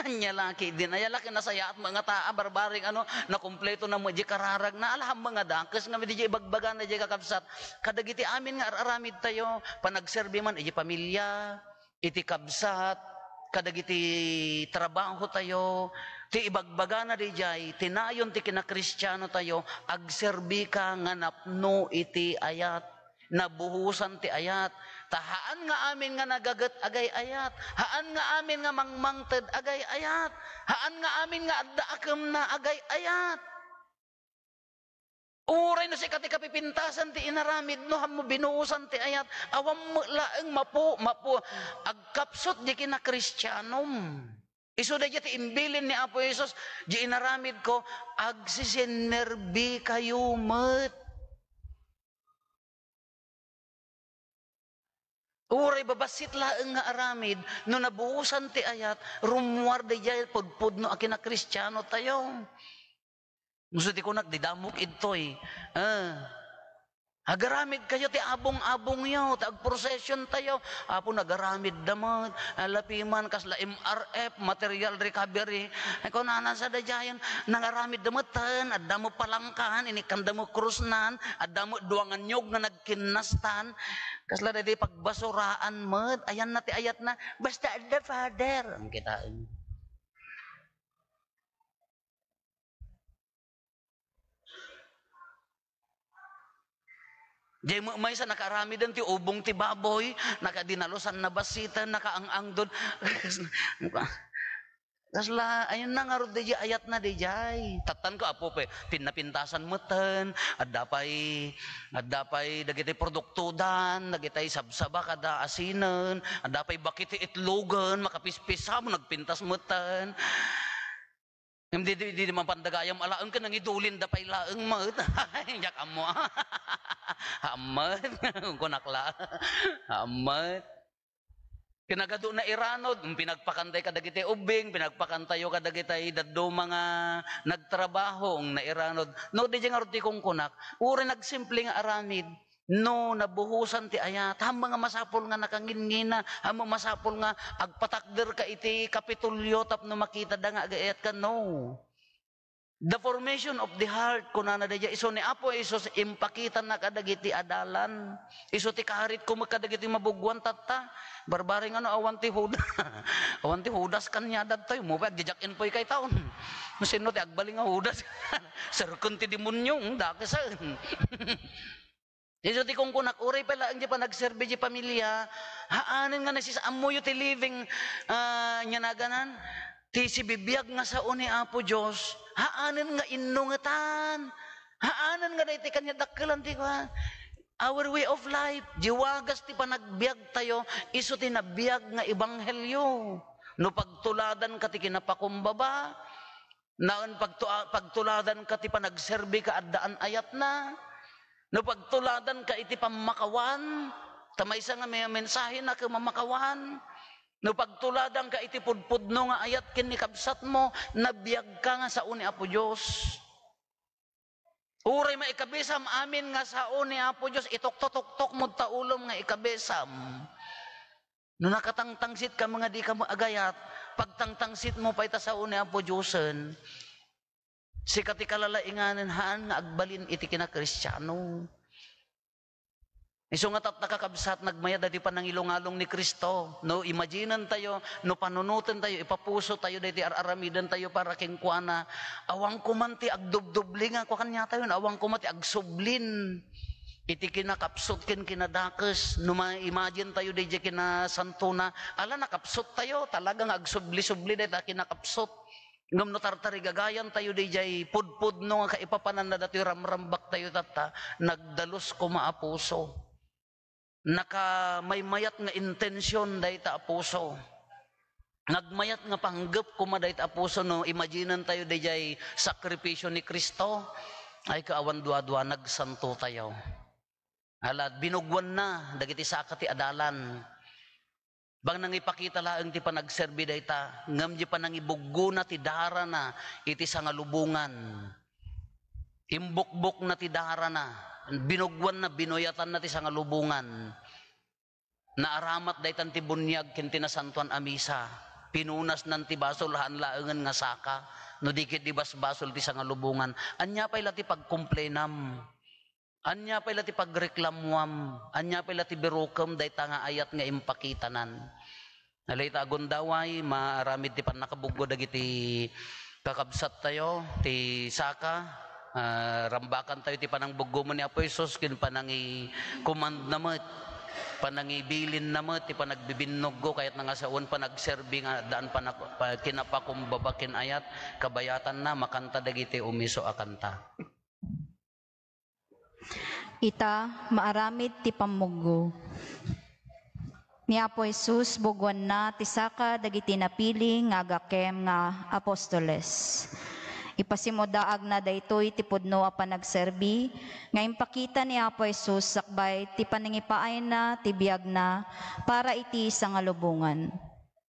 Anya laki din, aya laki nasayaat mo nga taa, barbaring ano, nakumpleto na mo di kararag na, alaham nga dakes nga di ibagbaga na di kakabsat. Kadagiti amin nga ar-aramid tayo, panagserbi man, iti pamilya, iti kabsat, kadagiti trabaho tayo, ti ibagbagana dijay, ti nayon ti kinakristiano tayo, agserbi ka nga napno iti ayat, nabuhosan ti ayat. Ta haan nga amin nga nagaget agay-ayat, haan nga amin nga mangmangted agay-ayat, haan nga amin nga adda akemna agay-ayat. Uray no sika ti kapipintasan ti inaramid, no hammo binuusan ti ayat, awan met laeng mapu-, mapu-, agkapsut di kinakristianom. Isu daydiay ti imbilin ni Apo Jesus, "Di inaramidko, agsisinnerbikayo met." Uray babassit laeng nga aramid, no nabuusan ti ayat, rummuar daydiay pudpudno a kinakristiano tayo. Muso ti kunak, di damok idtoy. Ah. Agaramid kayo ti abong-abongyo, ti agprocession tayo. Apo, nagaramid da met. Ala piman, kasla M R F, material recovery. Ay, kunana sadiay, nagaramid da met, tan, adda met palangkan, inikkanda met krusnan, adda met duangan nyog nga nagkinnastan. Kasla daydi pagbasuraan met. Ayanna ti ayatna, basta adda, Father. Ang kitaen. Diay met maysa, nakaaramiden ti ubong ti baboy, nakadinalusan, nabasiten, nakaang-angdon. Kasla, ayun na ngarud, diay ayatna, diay. Tattan ko, Apo, pe, pinnapintasan meten, adda pay, adda pay dagiti produktodan, dagiti sabsaba kada asinen, adda pay baki ti itlogen, makapispisa mo, nagpintas meten. Ngem di, di, di, di mapan da gayam alaen ken nangidulinda pay laeng met. Diak ammo. Ammet. Kunak la. Ammet. Kinagadu nairanod, pinagpakantayo kadagiti ubbing, pinagpakantayo kadagiti dadduma nga nagtrabaho, nairanod. No, di ngarud ti kunkunak, uray nagsimple nga aramid. No nabuhosan ti ayat, hammo nga masapul nga nakanginngina, hammo masapul nga agpatakderka iti Kapitolyo tapno makitada nga agayat ka, no. The formation of the heart, kunana daydiay, isu ni Apo Jesus, impakitanna kadagiti adalan. Isu ti karitko met kadagiti mabuggoan tatta. Barbareng ano, awan ti Judas. Awan ti Judas kaniada daytoy. Mo pay, agdidiak inpoy kay taon. No sino ti agbalin nga Judas? Serken ti demonio, hmm, dakesen. Isu ti kunkunak, uray pay laeng ti panagserbi ti pamilya, haanen nga nasis-, ammoyo ti living, ah, ania naganan, ti sibibiag nga sao ni Apo Dios, haanen nga innungetan, haanen nga daytoy kaniadakkelan ti kuan. Our way of life, di wagas ti panagbiagtayo, isu ti nabiag nga ebanghelio. No pagtuladanka ti kinapakumbaba, Naen pagtua-, pagtuladanka ti panagserbika addaan ayatna. No pagtuladanka iti pammakawan, ta maysa nga me-, mensahena ket mammakawan. No pagtuladanka iti pudpudno nga ayat ken ni kabsatmo, nabiagka nga sao ni Apo Dios. Uray maikabisam amin nga sao ni Apo Dios, ituktotoktok mo ta ulom nga ikabisam. No nakatangtangsit ka nga di ka agayat, pagtangtangsit mo pay ta sao ni Apo Diosen, sika ti kalalainganen haan nga agbalin iti kinakristiano. Isu nga tatta, kakabsat, nagmayat daytoy panangilungalong ni Cristo. No, imaginen tayo, no panunoten tayo, ipapuso tayo daytoy ar-aramiden tayo para kenkuana. Awan koman ti agdubdubli nga kua kaniatayo, awan koma ti agsublin. Iti kinakapsut ken kinadakes, no ma-imagine tayo daydiay kinasantona, ala, nakapsut tayo, talaga nga agsubli-subli dayta kinakapsut. Ngem no tartarigagayan tayo daydiay pudpudno nga kaipapananna datoy ramrambak tayo tatta, nagdalus koma a puso. Nakamaymayat nga intention dayta a puso. Nagmayat nga panggep koma dayta a puso no imaginen tayo daydiay sakripisio ni Cristo. Ay, kaawan duadua, nagsanto tayo. Ala, binugwanna dagiti saka ti adalan. Bang nangipakita laeng ti panagserbi dayta, ngem di panangibuggona ti darana iti sangalubongan. Imbukbokna ti darana, binugwanna, binuyatanna ti sangalubongan. Naaramat daytan ti buniag ken ti nasantoan a misa. Pinunasnan ti basol, haan laengen nga saka, no di ket di basbasol ti sangalubongan. Ania pay la ti pagkumplenam? Ania pay la ti pagreklamuam? Ania pay la ti birukem dayta nga ayat nga impakitanan? Ala, ita a gundaway, maaramid ti pannakabuggo dagiti kakabsattayo, ti saka, ah, rambakantayo ti panangbuggomo ni Apo Jesus ken panangi-command na met, panangibilin na met ti panagbibinnuggo, kayatna nga sawen panagserbi nga addaan panak-, pa-, kinapakumbaba ken ayat, kabayatanna, makanta dagiti umiso a kanta. Ita, maaramid ti pammuggo. Ni Apo Jesus, bugwanna ti saka dagiti napili nga agakem nga apostoles. Ipasimudaagna daytoy ti pudno a panagserbi nga impakita ni Apo Jesus sakbay ti panangipaayna ti biagna para iti sangalubongan.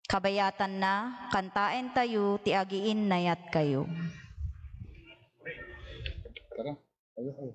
Kabayatanna, kantaentayo ti agiinnayatkayo. Tara. Ayo, ayo.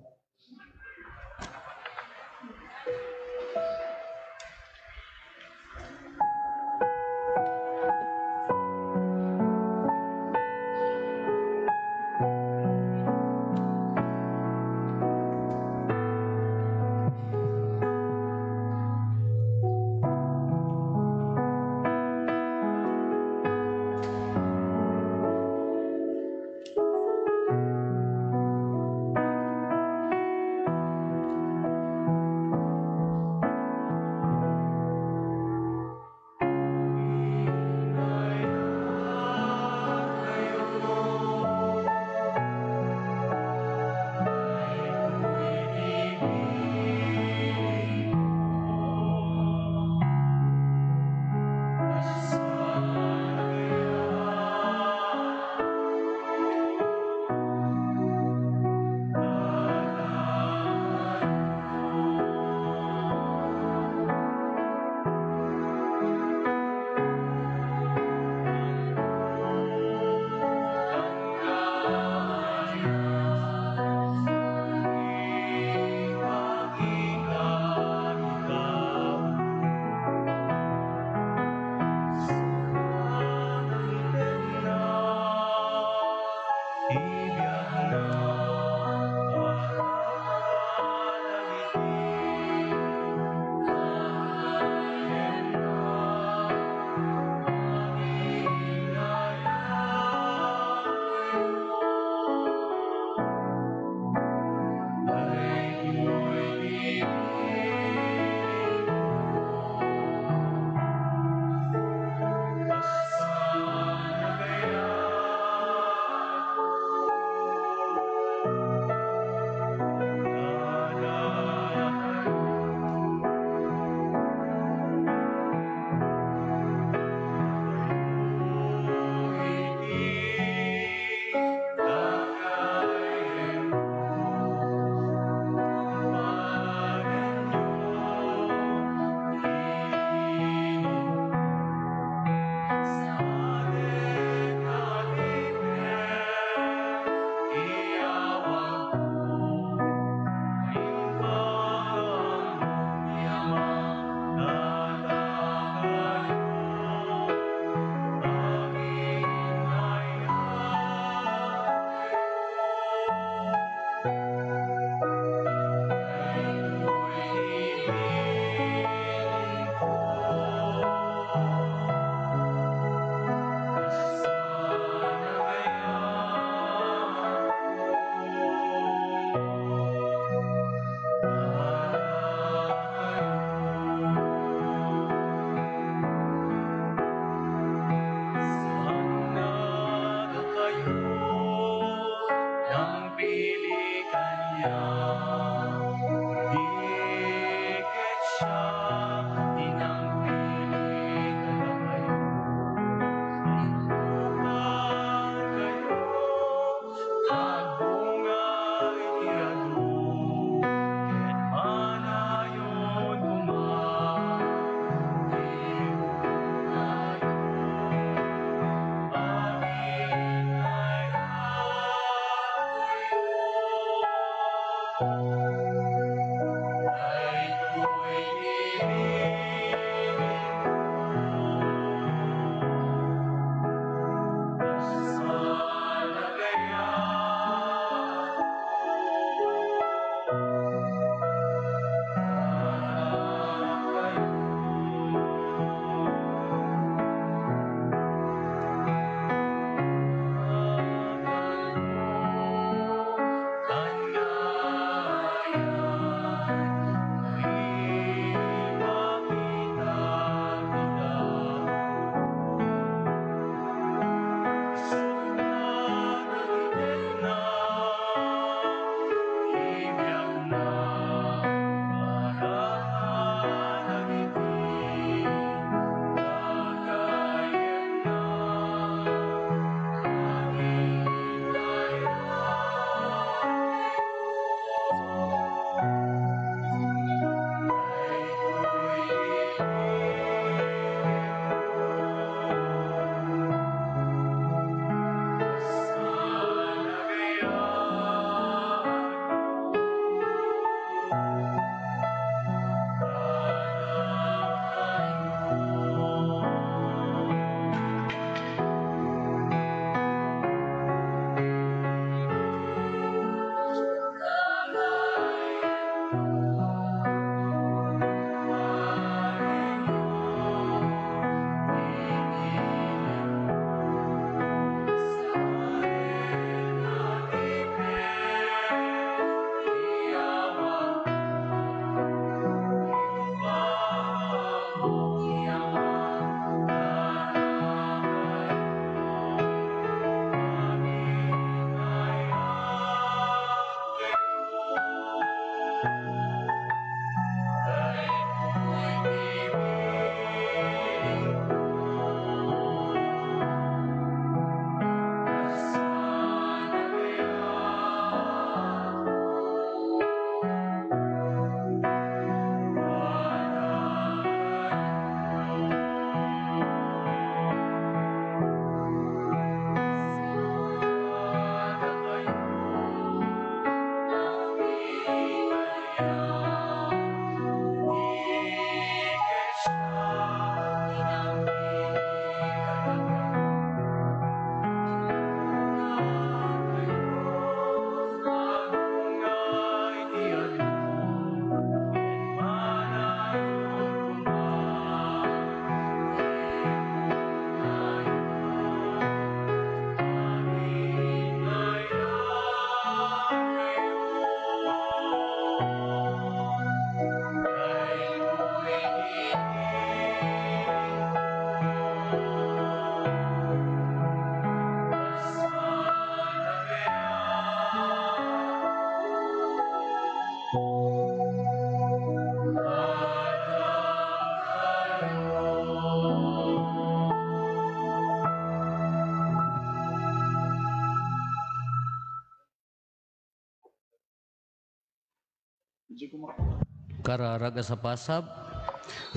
Kararag a sapasap.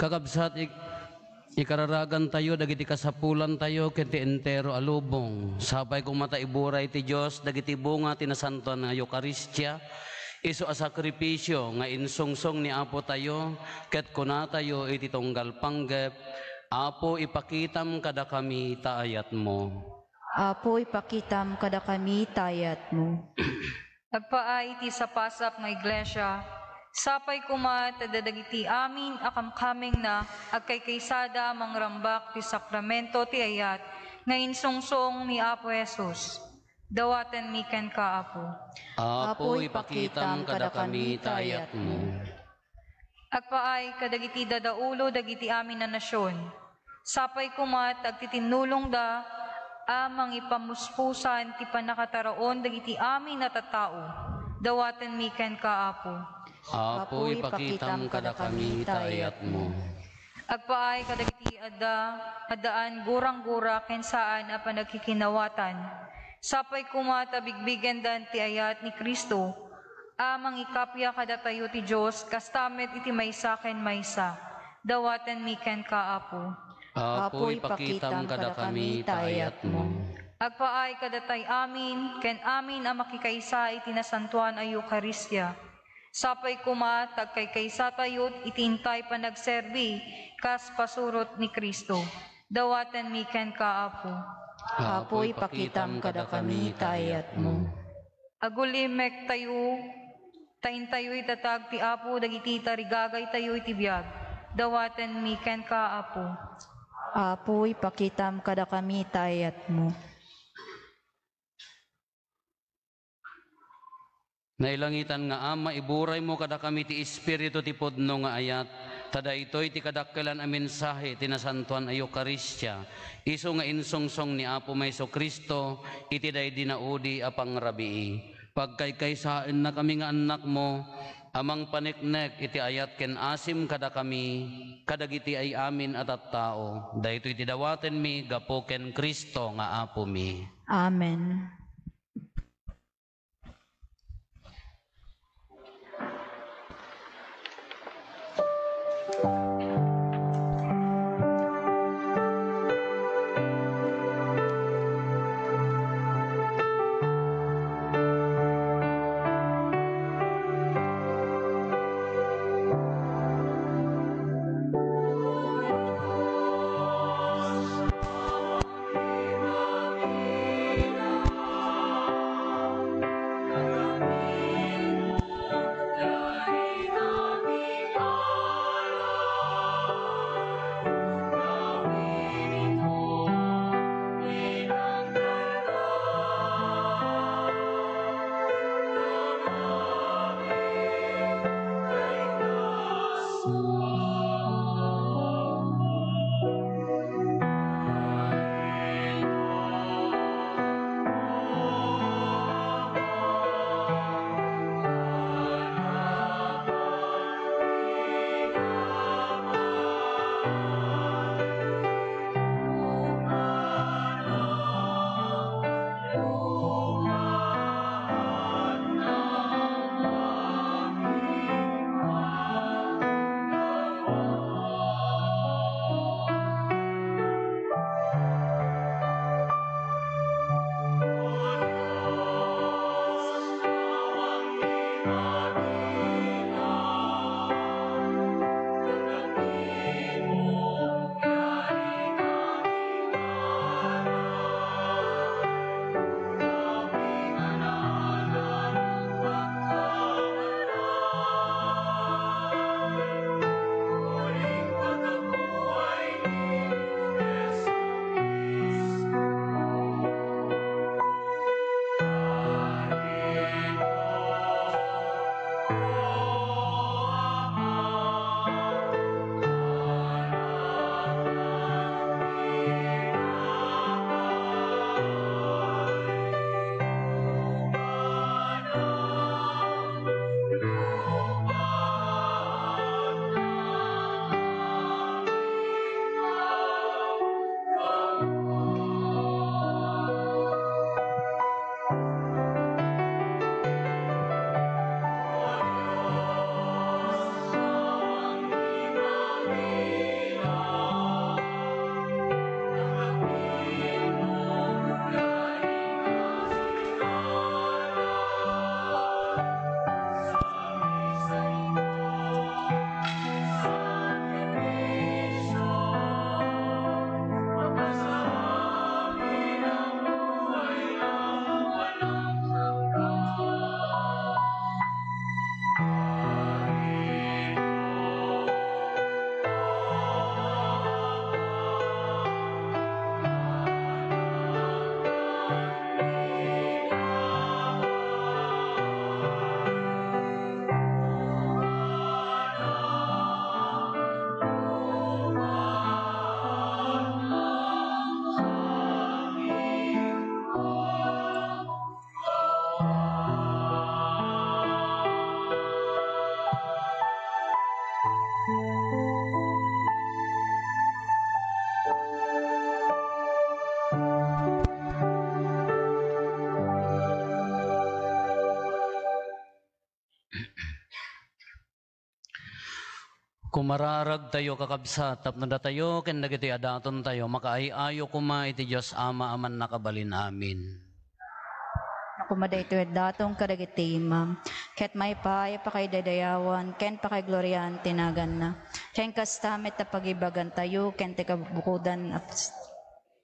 Kakabsat, ik-, ikararagantayo dagiti kasapulantayo ken ti entero a lubong. Sapay koma ta iburay ti Dios dagiti bunga ti nasantoan nga Eukaristia, isu a sakripisio nga insungsong ni Apo tayo, ket kunatayo iti tunggal panggep, "Apo, ipakitam kadakami ta ayatmo." Apo, ipakitam kadakami ta ayatmo. Agpaay iti sapasap nga iglesia, sapay koma ta dagiti amin a kamkamengna agkaykaysada a mangrambak ti sakramento ti ayat nga insungsong ni Apo Jesus. Dawatenmi kenka, Apo. Apo, ipakitam kadakami ta ayatmo. Agpaay kadagiti dadaulo dagiti amin a nasion. Sapay koma ta agtitinnulongda a mangipamuspusan ti pannakataraon dagiti amin a tattao. Dawatenmi kenka, Apo. Apo, ipakitam kadakami ta ayatmo. Agpaay kadagiti adda, addaan gurang-gura ken saan a panagkikinawatan. Sapay koma ta bigbigendan ti ayat ni Cristo a mangikappia kadatayo ti Dios, kasta met iti maysa ken maysa. Dawatenmi kenka, Apo. Apo, ipakitam kadakami ta ayatmo. Agpaay kadatay amin ken amin a makikaysa iti nasantoan a Eukaristia. Sapay koma ta agkaykaysatayo iti intay panagserbi kas pasurot ni Cristo. Dawatenmi kenka, Apo. Apo, ipakitam kadakami ta ayatmo. Agulimektayo, ta intayo itatag ti Apo dagiti tarigagaytayo iti biag. Dawatenmi kenka, Apo. Apo, ipakitam kadakami ta ayatmo. Nailangitan nga Ama, iburaymo kadakami ti Espiritu ti pudno nga ayat, ta daytoy ti kadakkelan a mensahe ti nasantoan a Eukaristia, isu nga insungsong ni Apo Jesu-Cristo iti daydi naudi a pangrabii. Pagkaykaysaennakami nga annakmo a mangpaneknek iti ayat ken asim kadakami, kadagiti ay-amin a tattao. Daytoy ti dawatenmi gapu ken Cristo nga Apomi. Amen. Kumararagtayo, kakabsat, tapno datayo ken dagiti a datontayo makaay-ayo koma iti Dios Ama a Mannakabalin. Amin. Koma daytoy a daton kadagiti imam, ket maipaay a pakaidaydayawon ken pakaigloriaan ti naganna. Ken kasta met ta pagibagantayo ken ti kabukodan a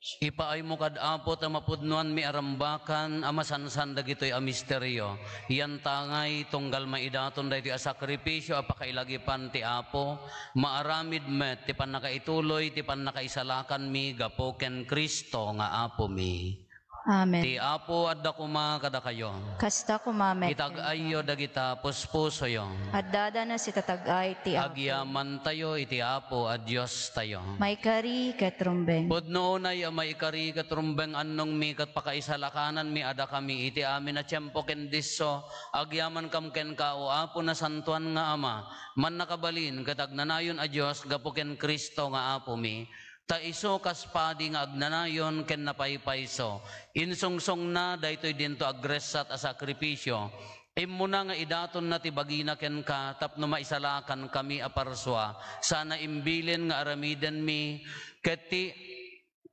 Ipaaymo kad Apo ta mapudnoanmi a rambakan a masansan dagitoy a misterio. Yantangay tunggal maidaton daytoy a sakripisio a pakailagipan ti Apo, maaramid met ti pannakaituloy ti pannakaisalakanmi gapu ken Cristo nga Apomi. Amen. Ti Apo adda koma kadakayo. Kasta koma met. Itag-ayyo dagita puspusoyo. Addada no sitatag-ay ti Apo. Agyamantayo iti Apo a Diostayo. Maikari ket rumbeng. Pudno unay a maikari ket rumbeng annongmi ket pakaisalakananmi a dakami iti amin a tiempo ken disso. Agyamankam kenka, O Apo, nasantoan nga Ama, mannakabalin ket agnanayon a Dios gapu ken Cristo nga Apomi. Ta isu kas padi nga agnanayon ken napaypayso, insungsongna daytoy dinto agressat a sakripisio. Immuna nga idatonna ti bagina kenka tapno maisalakankami a parsua, sana imbilin nga aramidenmi ket ti,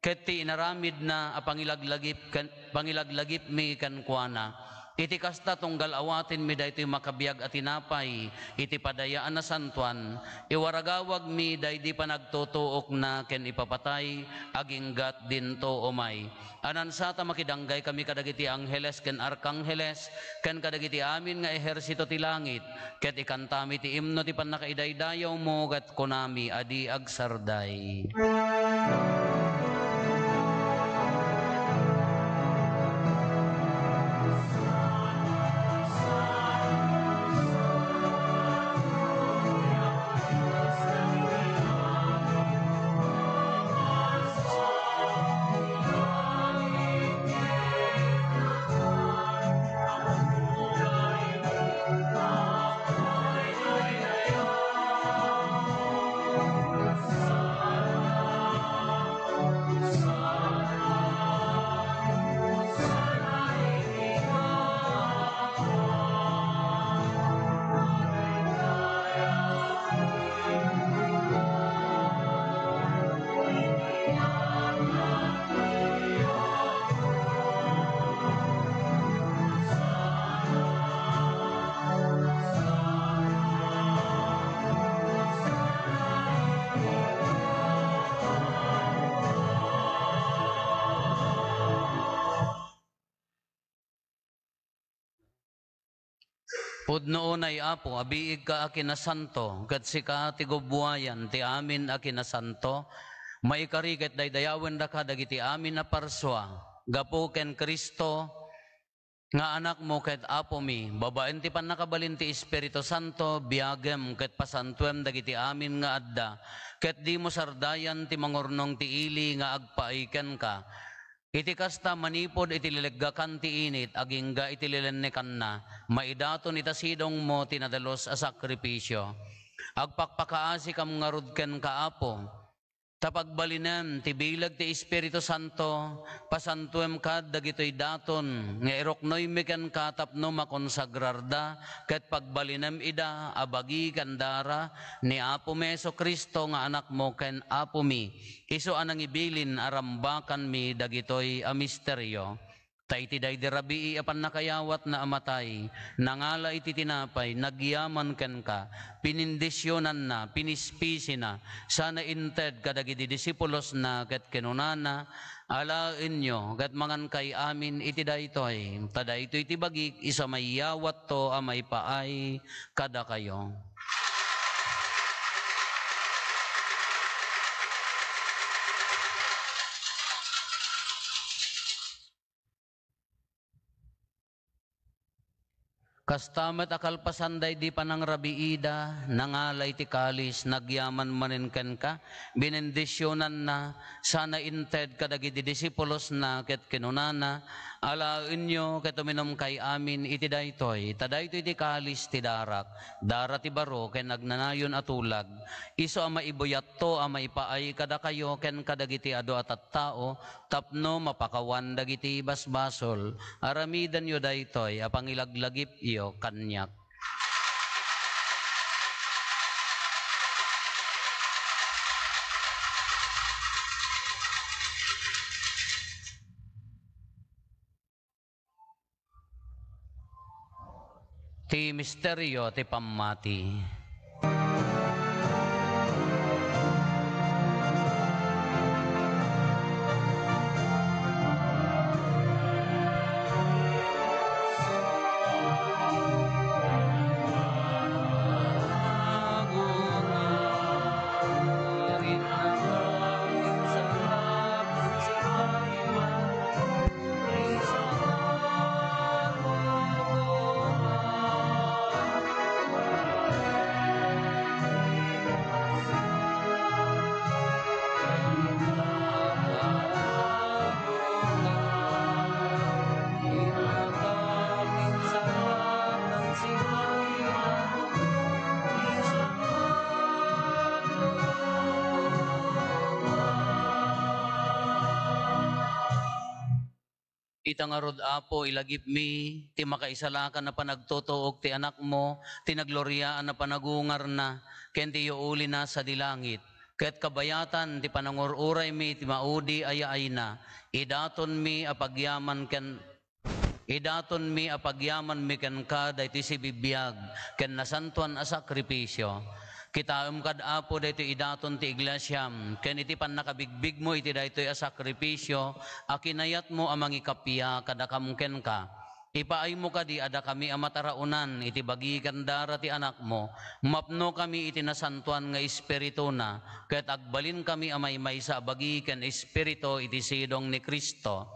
ket ti inaramidna a pangilaglagip ken, pangilaglagipmi kenkuana. Iti kasta, tunggal awatenmi daytoy makabiag a tinapay iti padaya a nasantoan, iwaragawagmi daydi panagtutuokna ken ipapatay, aginggat dinto umay. Anansa ta makidanggay kami kadagiti angheles ken arkangheles, ken kadagiti amin nga ehersito ti langit, ket ikantami ti imno ti pannakaidaydayawmo, ket kunami a di agsarday. Pudno unay, Apo, a biigka a kinasanto, ket sika ti gubbuayan ti amin a kinasanto. Maikari ket daydayawendaka dagiti amin a parsua, gapu ken Cristo nga Anakmo ket Apomi. Babaen ti pannakabalin ti Espiritu Santo, biagem ket pasantuem dagiti amin nga adda, ket dimo sardayan ti mangurnong ti ili nga agpaay kenka. Iti kasta, manipud iti lileggakan ti init agingga iti lilennekanna, maidaton ita sidongmo ti nadalus a sakripisio. Agpakpakaasikam ngarud kenka, Apo, ta pagbalinem ti bileg ti Espiritu Santo, pasantuem kad dagitoy daton nga iruknoymi kenka tapno makonsagrarda, ket pagbalinem ida a bagi ken dara ni Apomi Jesu-Cristo nga Anakmo ken Apomi. Isu a nangibilin a rambakanmi dagitoy a misterio. Ta iti daydi rabii a pannakayawatna a matay, nangala iti tinapay, nagyaman kenka, pinindisionanna, pinispisina, sana inted kadagiti disipulosna, ket kinunana, Alaenyo, ket mangankay amin iti daytoy, ta daytoy ti bagik, isu a maiyawatto a maipaay kadakayo. Kasta met a kalpasan daydi panangrabiida, nangala iti kalis, nagyaman manen kenka, binendisionanna, sana inted kadagiti disipulosna, ket kinunana, Alaenyo ket uminumkay amin iti daytoy, ta daytoy ti kalis ti darak, dara ti baro ken agnanayon a tulag, isu a maibuyatto a maipaay kadakayo ken kadagiti adu a tattao, tapno mapakawan dagiti basbasol. Aramidenyo daytoy a pangilaglagipyo kaniak. Ti misterio ti pammati. Ita ngarud, Apo, ilagipmi ti makaisalakan a panagtutuok ti Anakmo, ti nagloriaan a panagungarna, ken ti iuulina sadi langit. Ket kabayatan ti panangur-uraymi ti maudi a yaayna, idatonmi a pagyaman ken, idatonmi a pagyamanmi kenka daytoy sibibiag ken nasantoan a sakrifisio. Kitaem kad, Apo, daytoy idaton ti iglesiam, ken iti pannakabigbigmo iti daytoy a sakrifisio a kinayatmo a mangikappia kadakam kenka. Ipaaymo kadi a dakami a mataraonan iti bagi ken dara ti Anakmo, mapnokami iti Nasantoan nga Espirituna, ket agbalinkami a maymaysa a bagi ken espiritu iti sidong ni Cristo.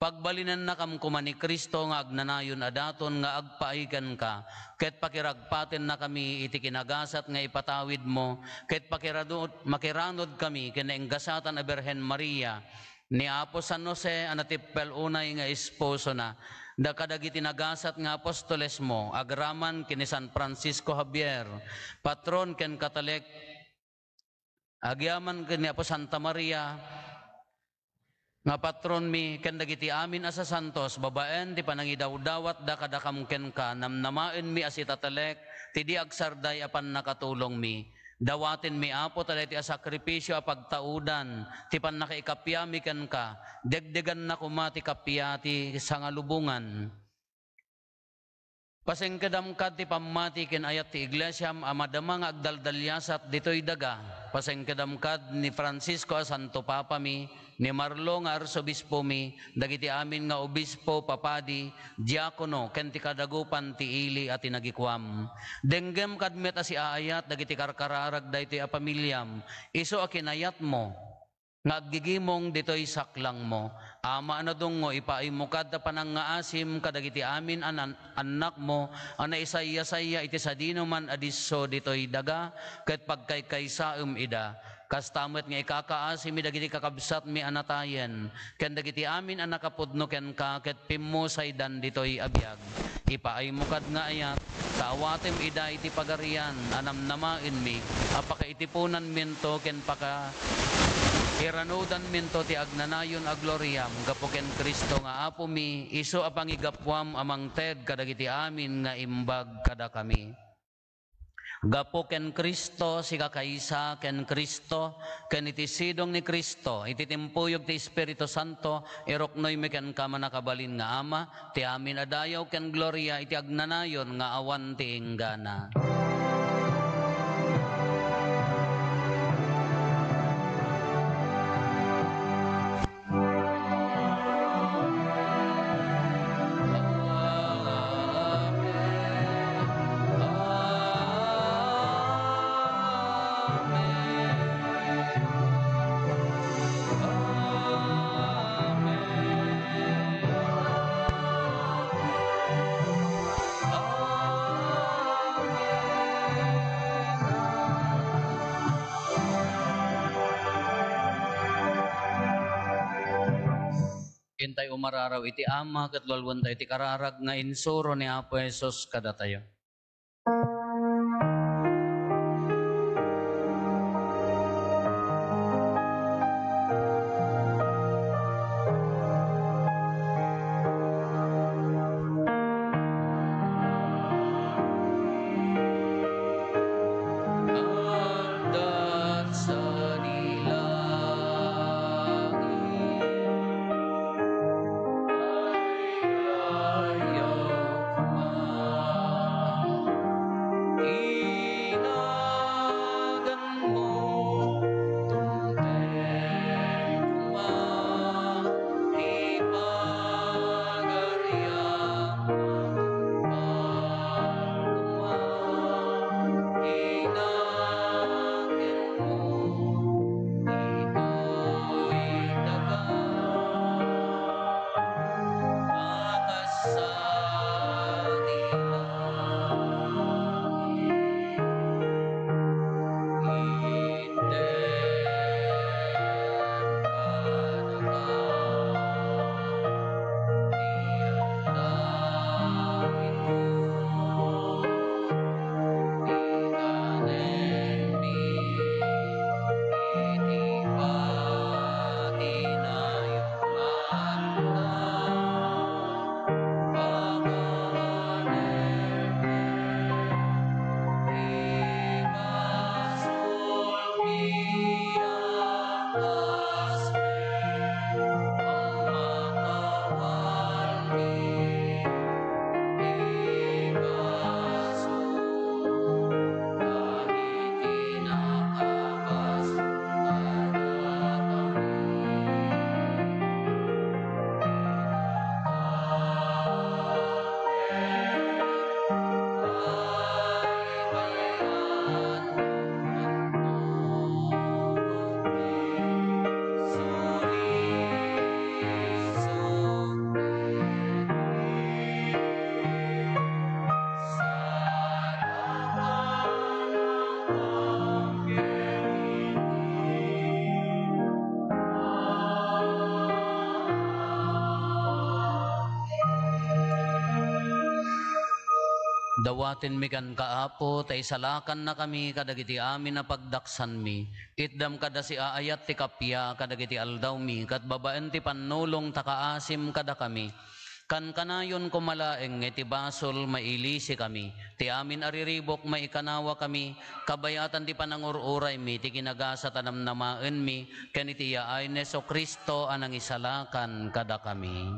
Pagbalinennakam koma ni Cristo nga agnanayon a daton nga agpaay kenka, ket pakiragpatennakami iti kinagasat nga ipatawidmo, ket pakiradu-, makiranudkami ken nainggasatan a Birhen Maria, ni Apo San Jose a natippel unay nga esposona, da kadagiti nagasat nga apostolesmo, agraman ken ni San Francisco Javier, patron ken Katolik, agyaman ken ni Apo Santa Maria nga patronmi, ken dagiti amin a sasantos, babaen ti panangidawdawatda kadakam kenka, namnamaenmi a sitatelek ti di agsarday a pannakatulongmi. Dawatenmi, Apo, ta daytoy a sakrifisio a pagtaudan ti pannakaikappiami kenka, degdeganna koma ti kappia ti sangalubongan. Pasengkedam kad ti pammati ken ayat ti iglesiam a madama nga agdaldaliasat ditoy daga. Pasengkedam kad ni Francisco a Santo Papami, ni Marlo nga Arsobispomi, dagiti amin nga obispo, papadi, diakono, ken ti kadagupan ti ili a tinagikuam. Denggem kad met a siaayat dagiti karkararag daytoy a pamiliam, isu a kinayatmo nga aggigimong ditoy saklangmo. Ama a nadungngo, ipaaymo kad ta panangngaasim kadagiti amin a nan-, annakmo a naisayasaya iti sadinoman a disso ditoy daga, ket pagkaykaysaem ida. Kasta met nga ikakaasim dagiti kakabsatmi a natayen, ken dagiti amin a nakapudno kenka ket pimmusaydan ditoy a biag. Ipaaymo kad nga ayat, ta awatem ida iti pagarian a namnamaenmi, a pakaitiponanminto ken pakairanudanminto ti agnanayon a gloriam gapu ken Cristo nga Apomi, isu a pangigapuam a mangted kadagiti amin nga imbag kadakami. Gapu ken Cristo, sikakaysa ken Cristo, ken iti sidong ni Cristo, iti timpuyog ti Espiritu Santo, iruknoymi kenka, mannakabalin nga Ama, ti amin a dayaw ken gloria iti agnanayon nga awan ti inggana. Intay umararaw iti Ama ket lualuentayo ti kararag nga insuro ni Apo Jesus kadatayo. Dawatenmi kenka, Apo, ta isalakannakami kadagiti amin a pagdaksanmi. Itdam kada siaayat ti kappia kadagiti aldawmi, ket babaen ti pannulong ta kaasim kadakami. Kankanayon koma laeng nga iti basol, mailisikami. Ti amin a riribuk, maikanawakami, kabayatan ti panangur-uraymi, ti kinagasat a namnamaenmi, ken iti yaay ni Jesu-Cristo a nangisalakan kadakami.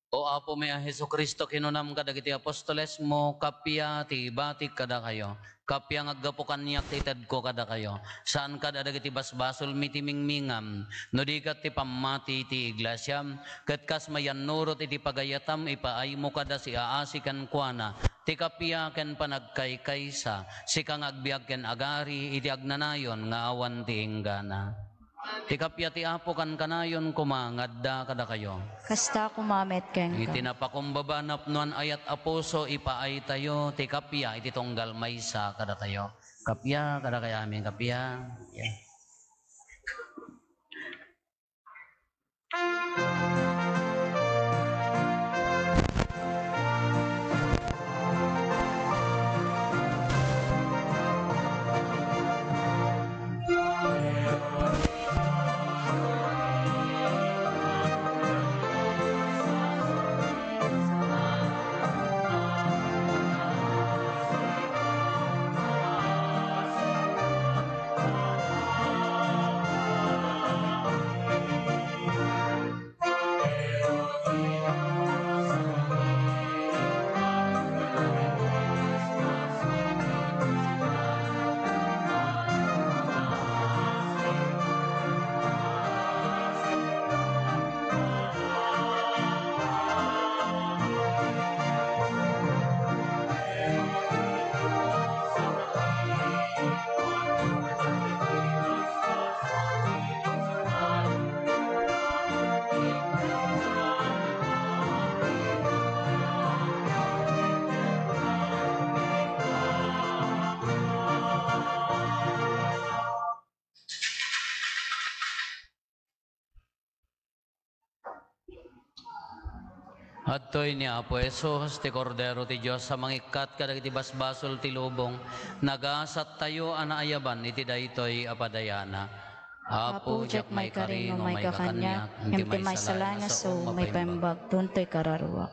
O Apomi a Jesu-Cristo, kinunam kadagiti apostolesmo, kappia ti ibatik kadakayo. Kappia nga aggapu kaniak ti itedko kadakayo. Saan kad a dagiti basbasolmi ti mingmingam, no di ket ti pammati ti iglesiam, ket kas mayannurot iti pagayatam, ipaaymo kada siaasi kenkuana ti kappia ken panagkaykaysa, sika nga agbiag ken agari iti agnanayon nga awan ti inggana. Ti kappia ti Apo kankanayon koma nga adda kadakayo. Kasta koma met kenka. Iti napakumbaba napnoan ayat a puso, ipaaytayo ti kappia iti tunggal maysa kadatayo. Kappia kadakayo amin, kappia. Kappia. Adtoy ni Apo Jesus, ti Kordero ti Dios a mangikkat kadagiti basbasol ti lubong. Nagasattayo a naayaban iti daytoy a padayana. Apo, diak maikari no maika kaniak, ngem ti maysa laeng a sao, mapaimbag. Tuntoy kararuak.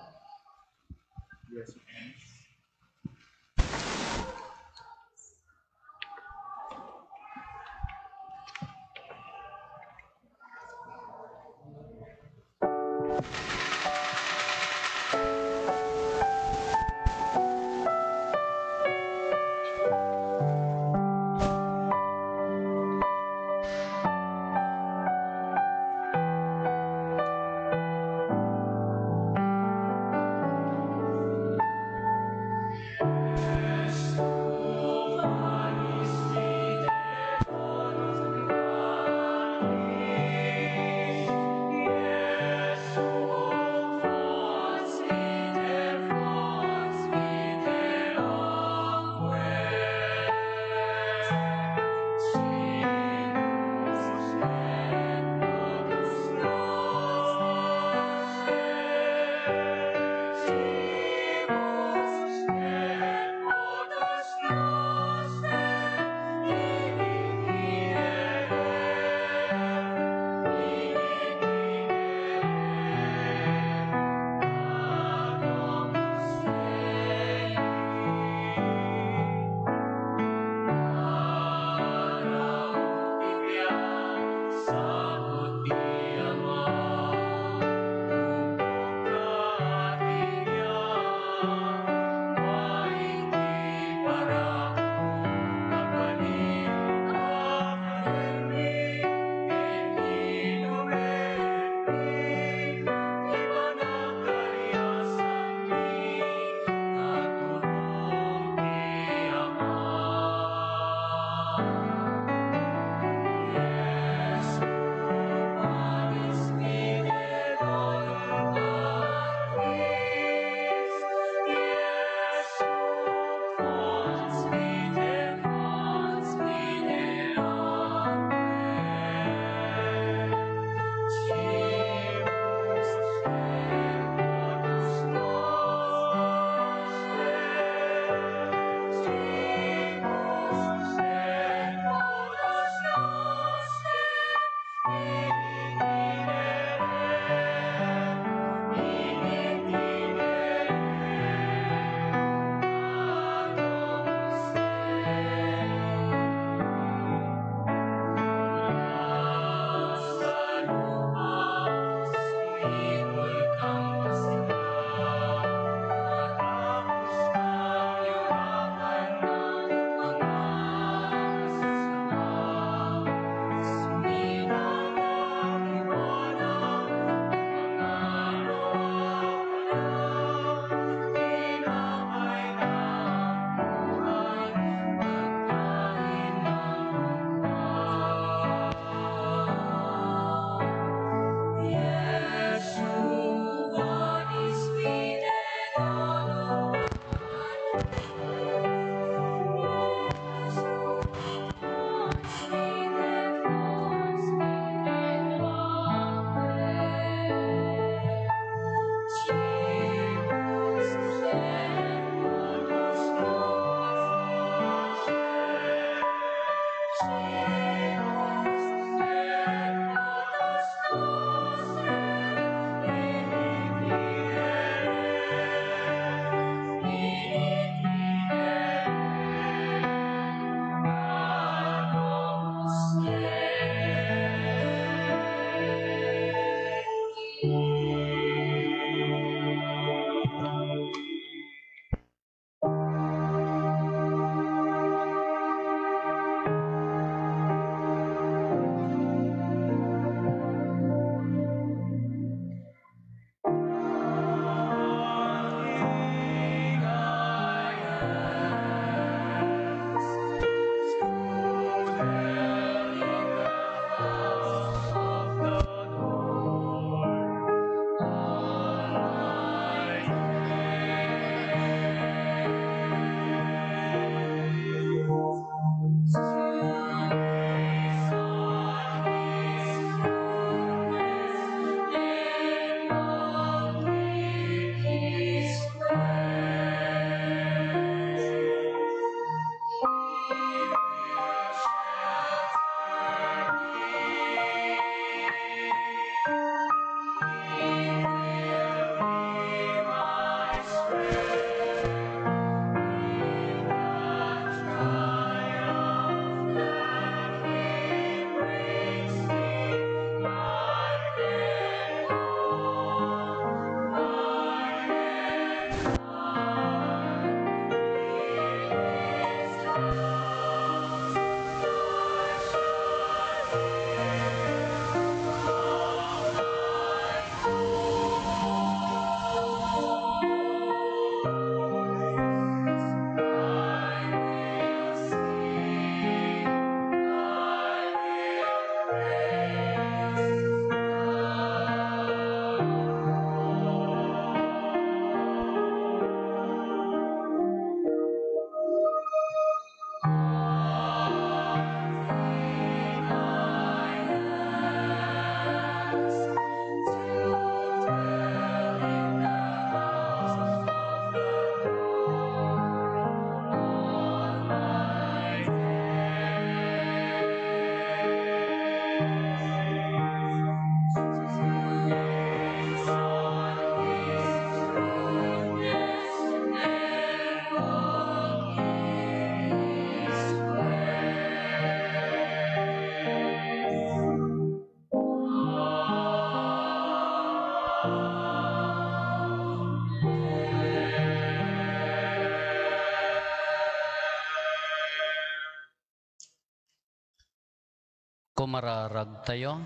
Mararag tayo.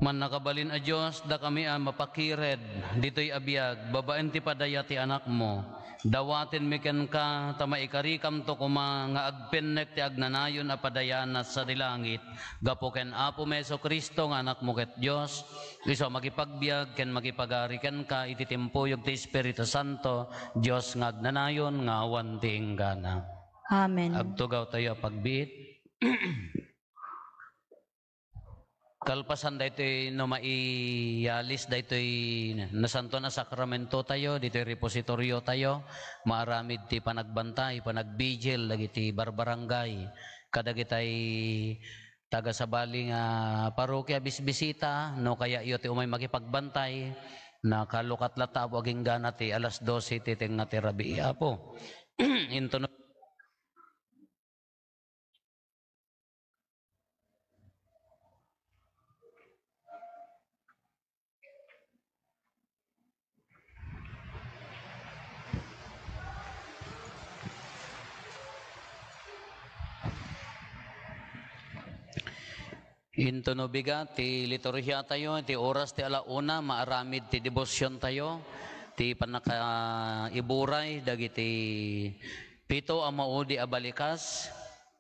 Mannakabalin a Dios, dakami a mapakired ditoy a biag babaen ti padaya ti Anakmo. Dawatenmi kenka ta maikarikamto koma nga agpennek ti agnanayon a padayana sadi langit gapu ken Apomi Jesu-Cristo nga Anakmo ket Dios, isu a makipagbiag ken makipagari kenka iti timpuyog ti Espiritu Santo, Dios nga agnanayon nga awan ti inggana. Amen. Agtugaw tayo a pagbiit. Kalpasan daytoy no maiyalis daytoy nasantoan a sakramento tayo, ditoy repositorio tayo, maaramid ti panagbantay, panagbigil dagiti barbarangay, kadagitay taga-sabali nga parokia bisbisita, no kayatyo ti umay makipagbantay, nakalukat latta, Apo, aginggana ti alas dose ti tengnga ti rabii, Apo. Inton Inton no bigat ti liturhia tayo, iti oras ti ala una, maaramid ti debosion tayo, ti pannakaiburay dagiti pito a maudi a balikas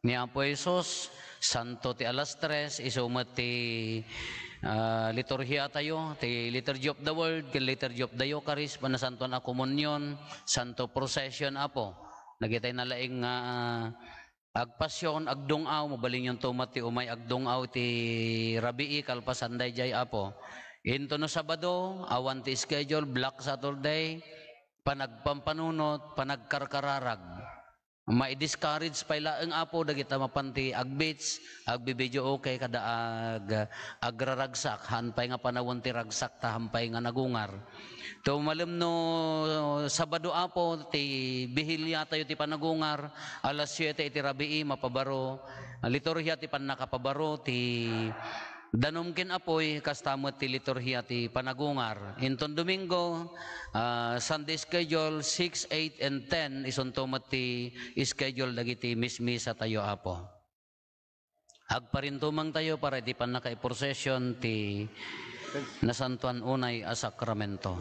ni Apo Jesus, santo ti alas tres, isu met ti, ah, liturhia tayo, ti Liturgy of the Word, ken Liturgy of the Eucharist, Panasantoan a Komunion, Santo Procession, Apo. Dagitay nalaing nga, ah, agpasion, agdung-aw, mabalinyonto met ti umay agdung-aw ti rabii kalpasan daydiay, Apo. Inton no Sabado, awan ti schedule, Black Saturday, panagpampanunot, panagkarkararag. Mai-discourage pay laeng, Apo, dagita mapan ti ag-beach, agbi-videoke, kada ag-, agraragsak, haan pay nga panawen ti ragsak, ta haan pay nga nagungar. Tumalem no Sabado, Apo, ti bihilya tayo ti panagungar, alas siete iti rabii, mapabaro, liturhia ti pannakapabaro, ti danum ken apuy, kasta met ti liturhia ti panagungar. Inton Domingo, ah, Sunday schedule, six, eight, and ten, isunto met ti schedule dagiti mismisa tayo, Apo. Agparintumeng tayo para iti pannakaiprosesyon ti nasantoan unay a sakramento.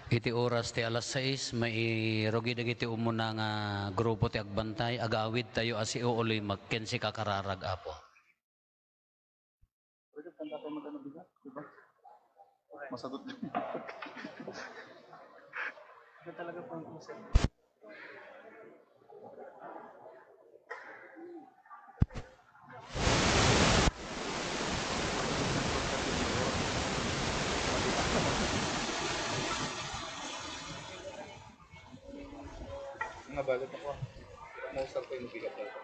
Iti oras ti alas sais, mairugi dagiti umuna nga grupo ti agbantay, agawidtayo a siuulimek ken sikakararag, Apo. Pwede kanta tayo magkano bigat, di ba? Masagot niyo. Ito talaga po ang uso. Nga balat ako. Mausap ko yung bigat na ito.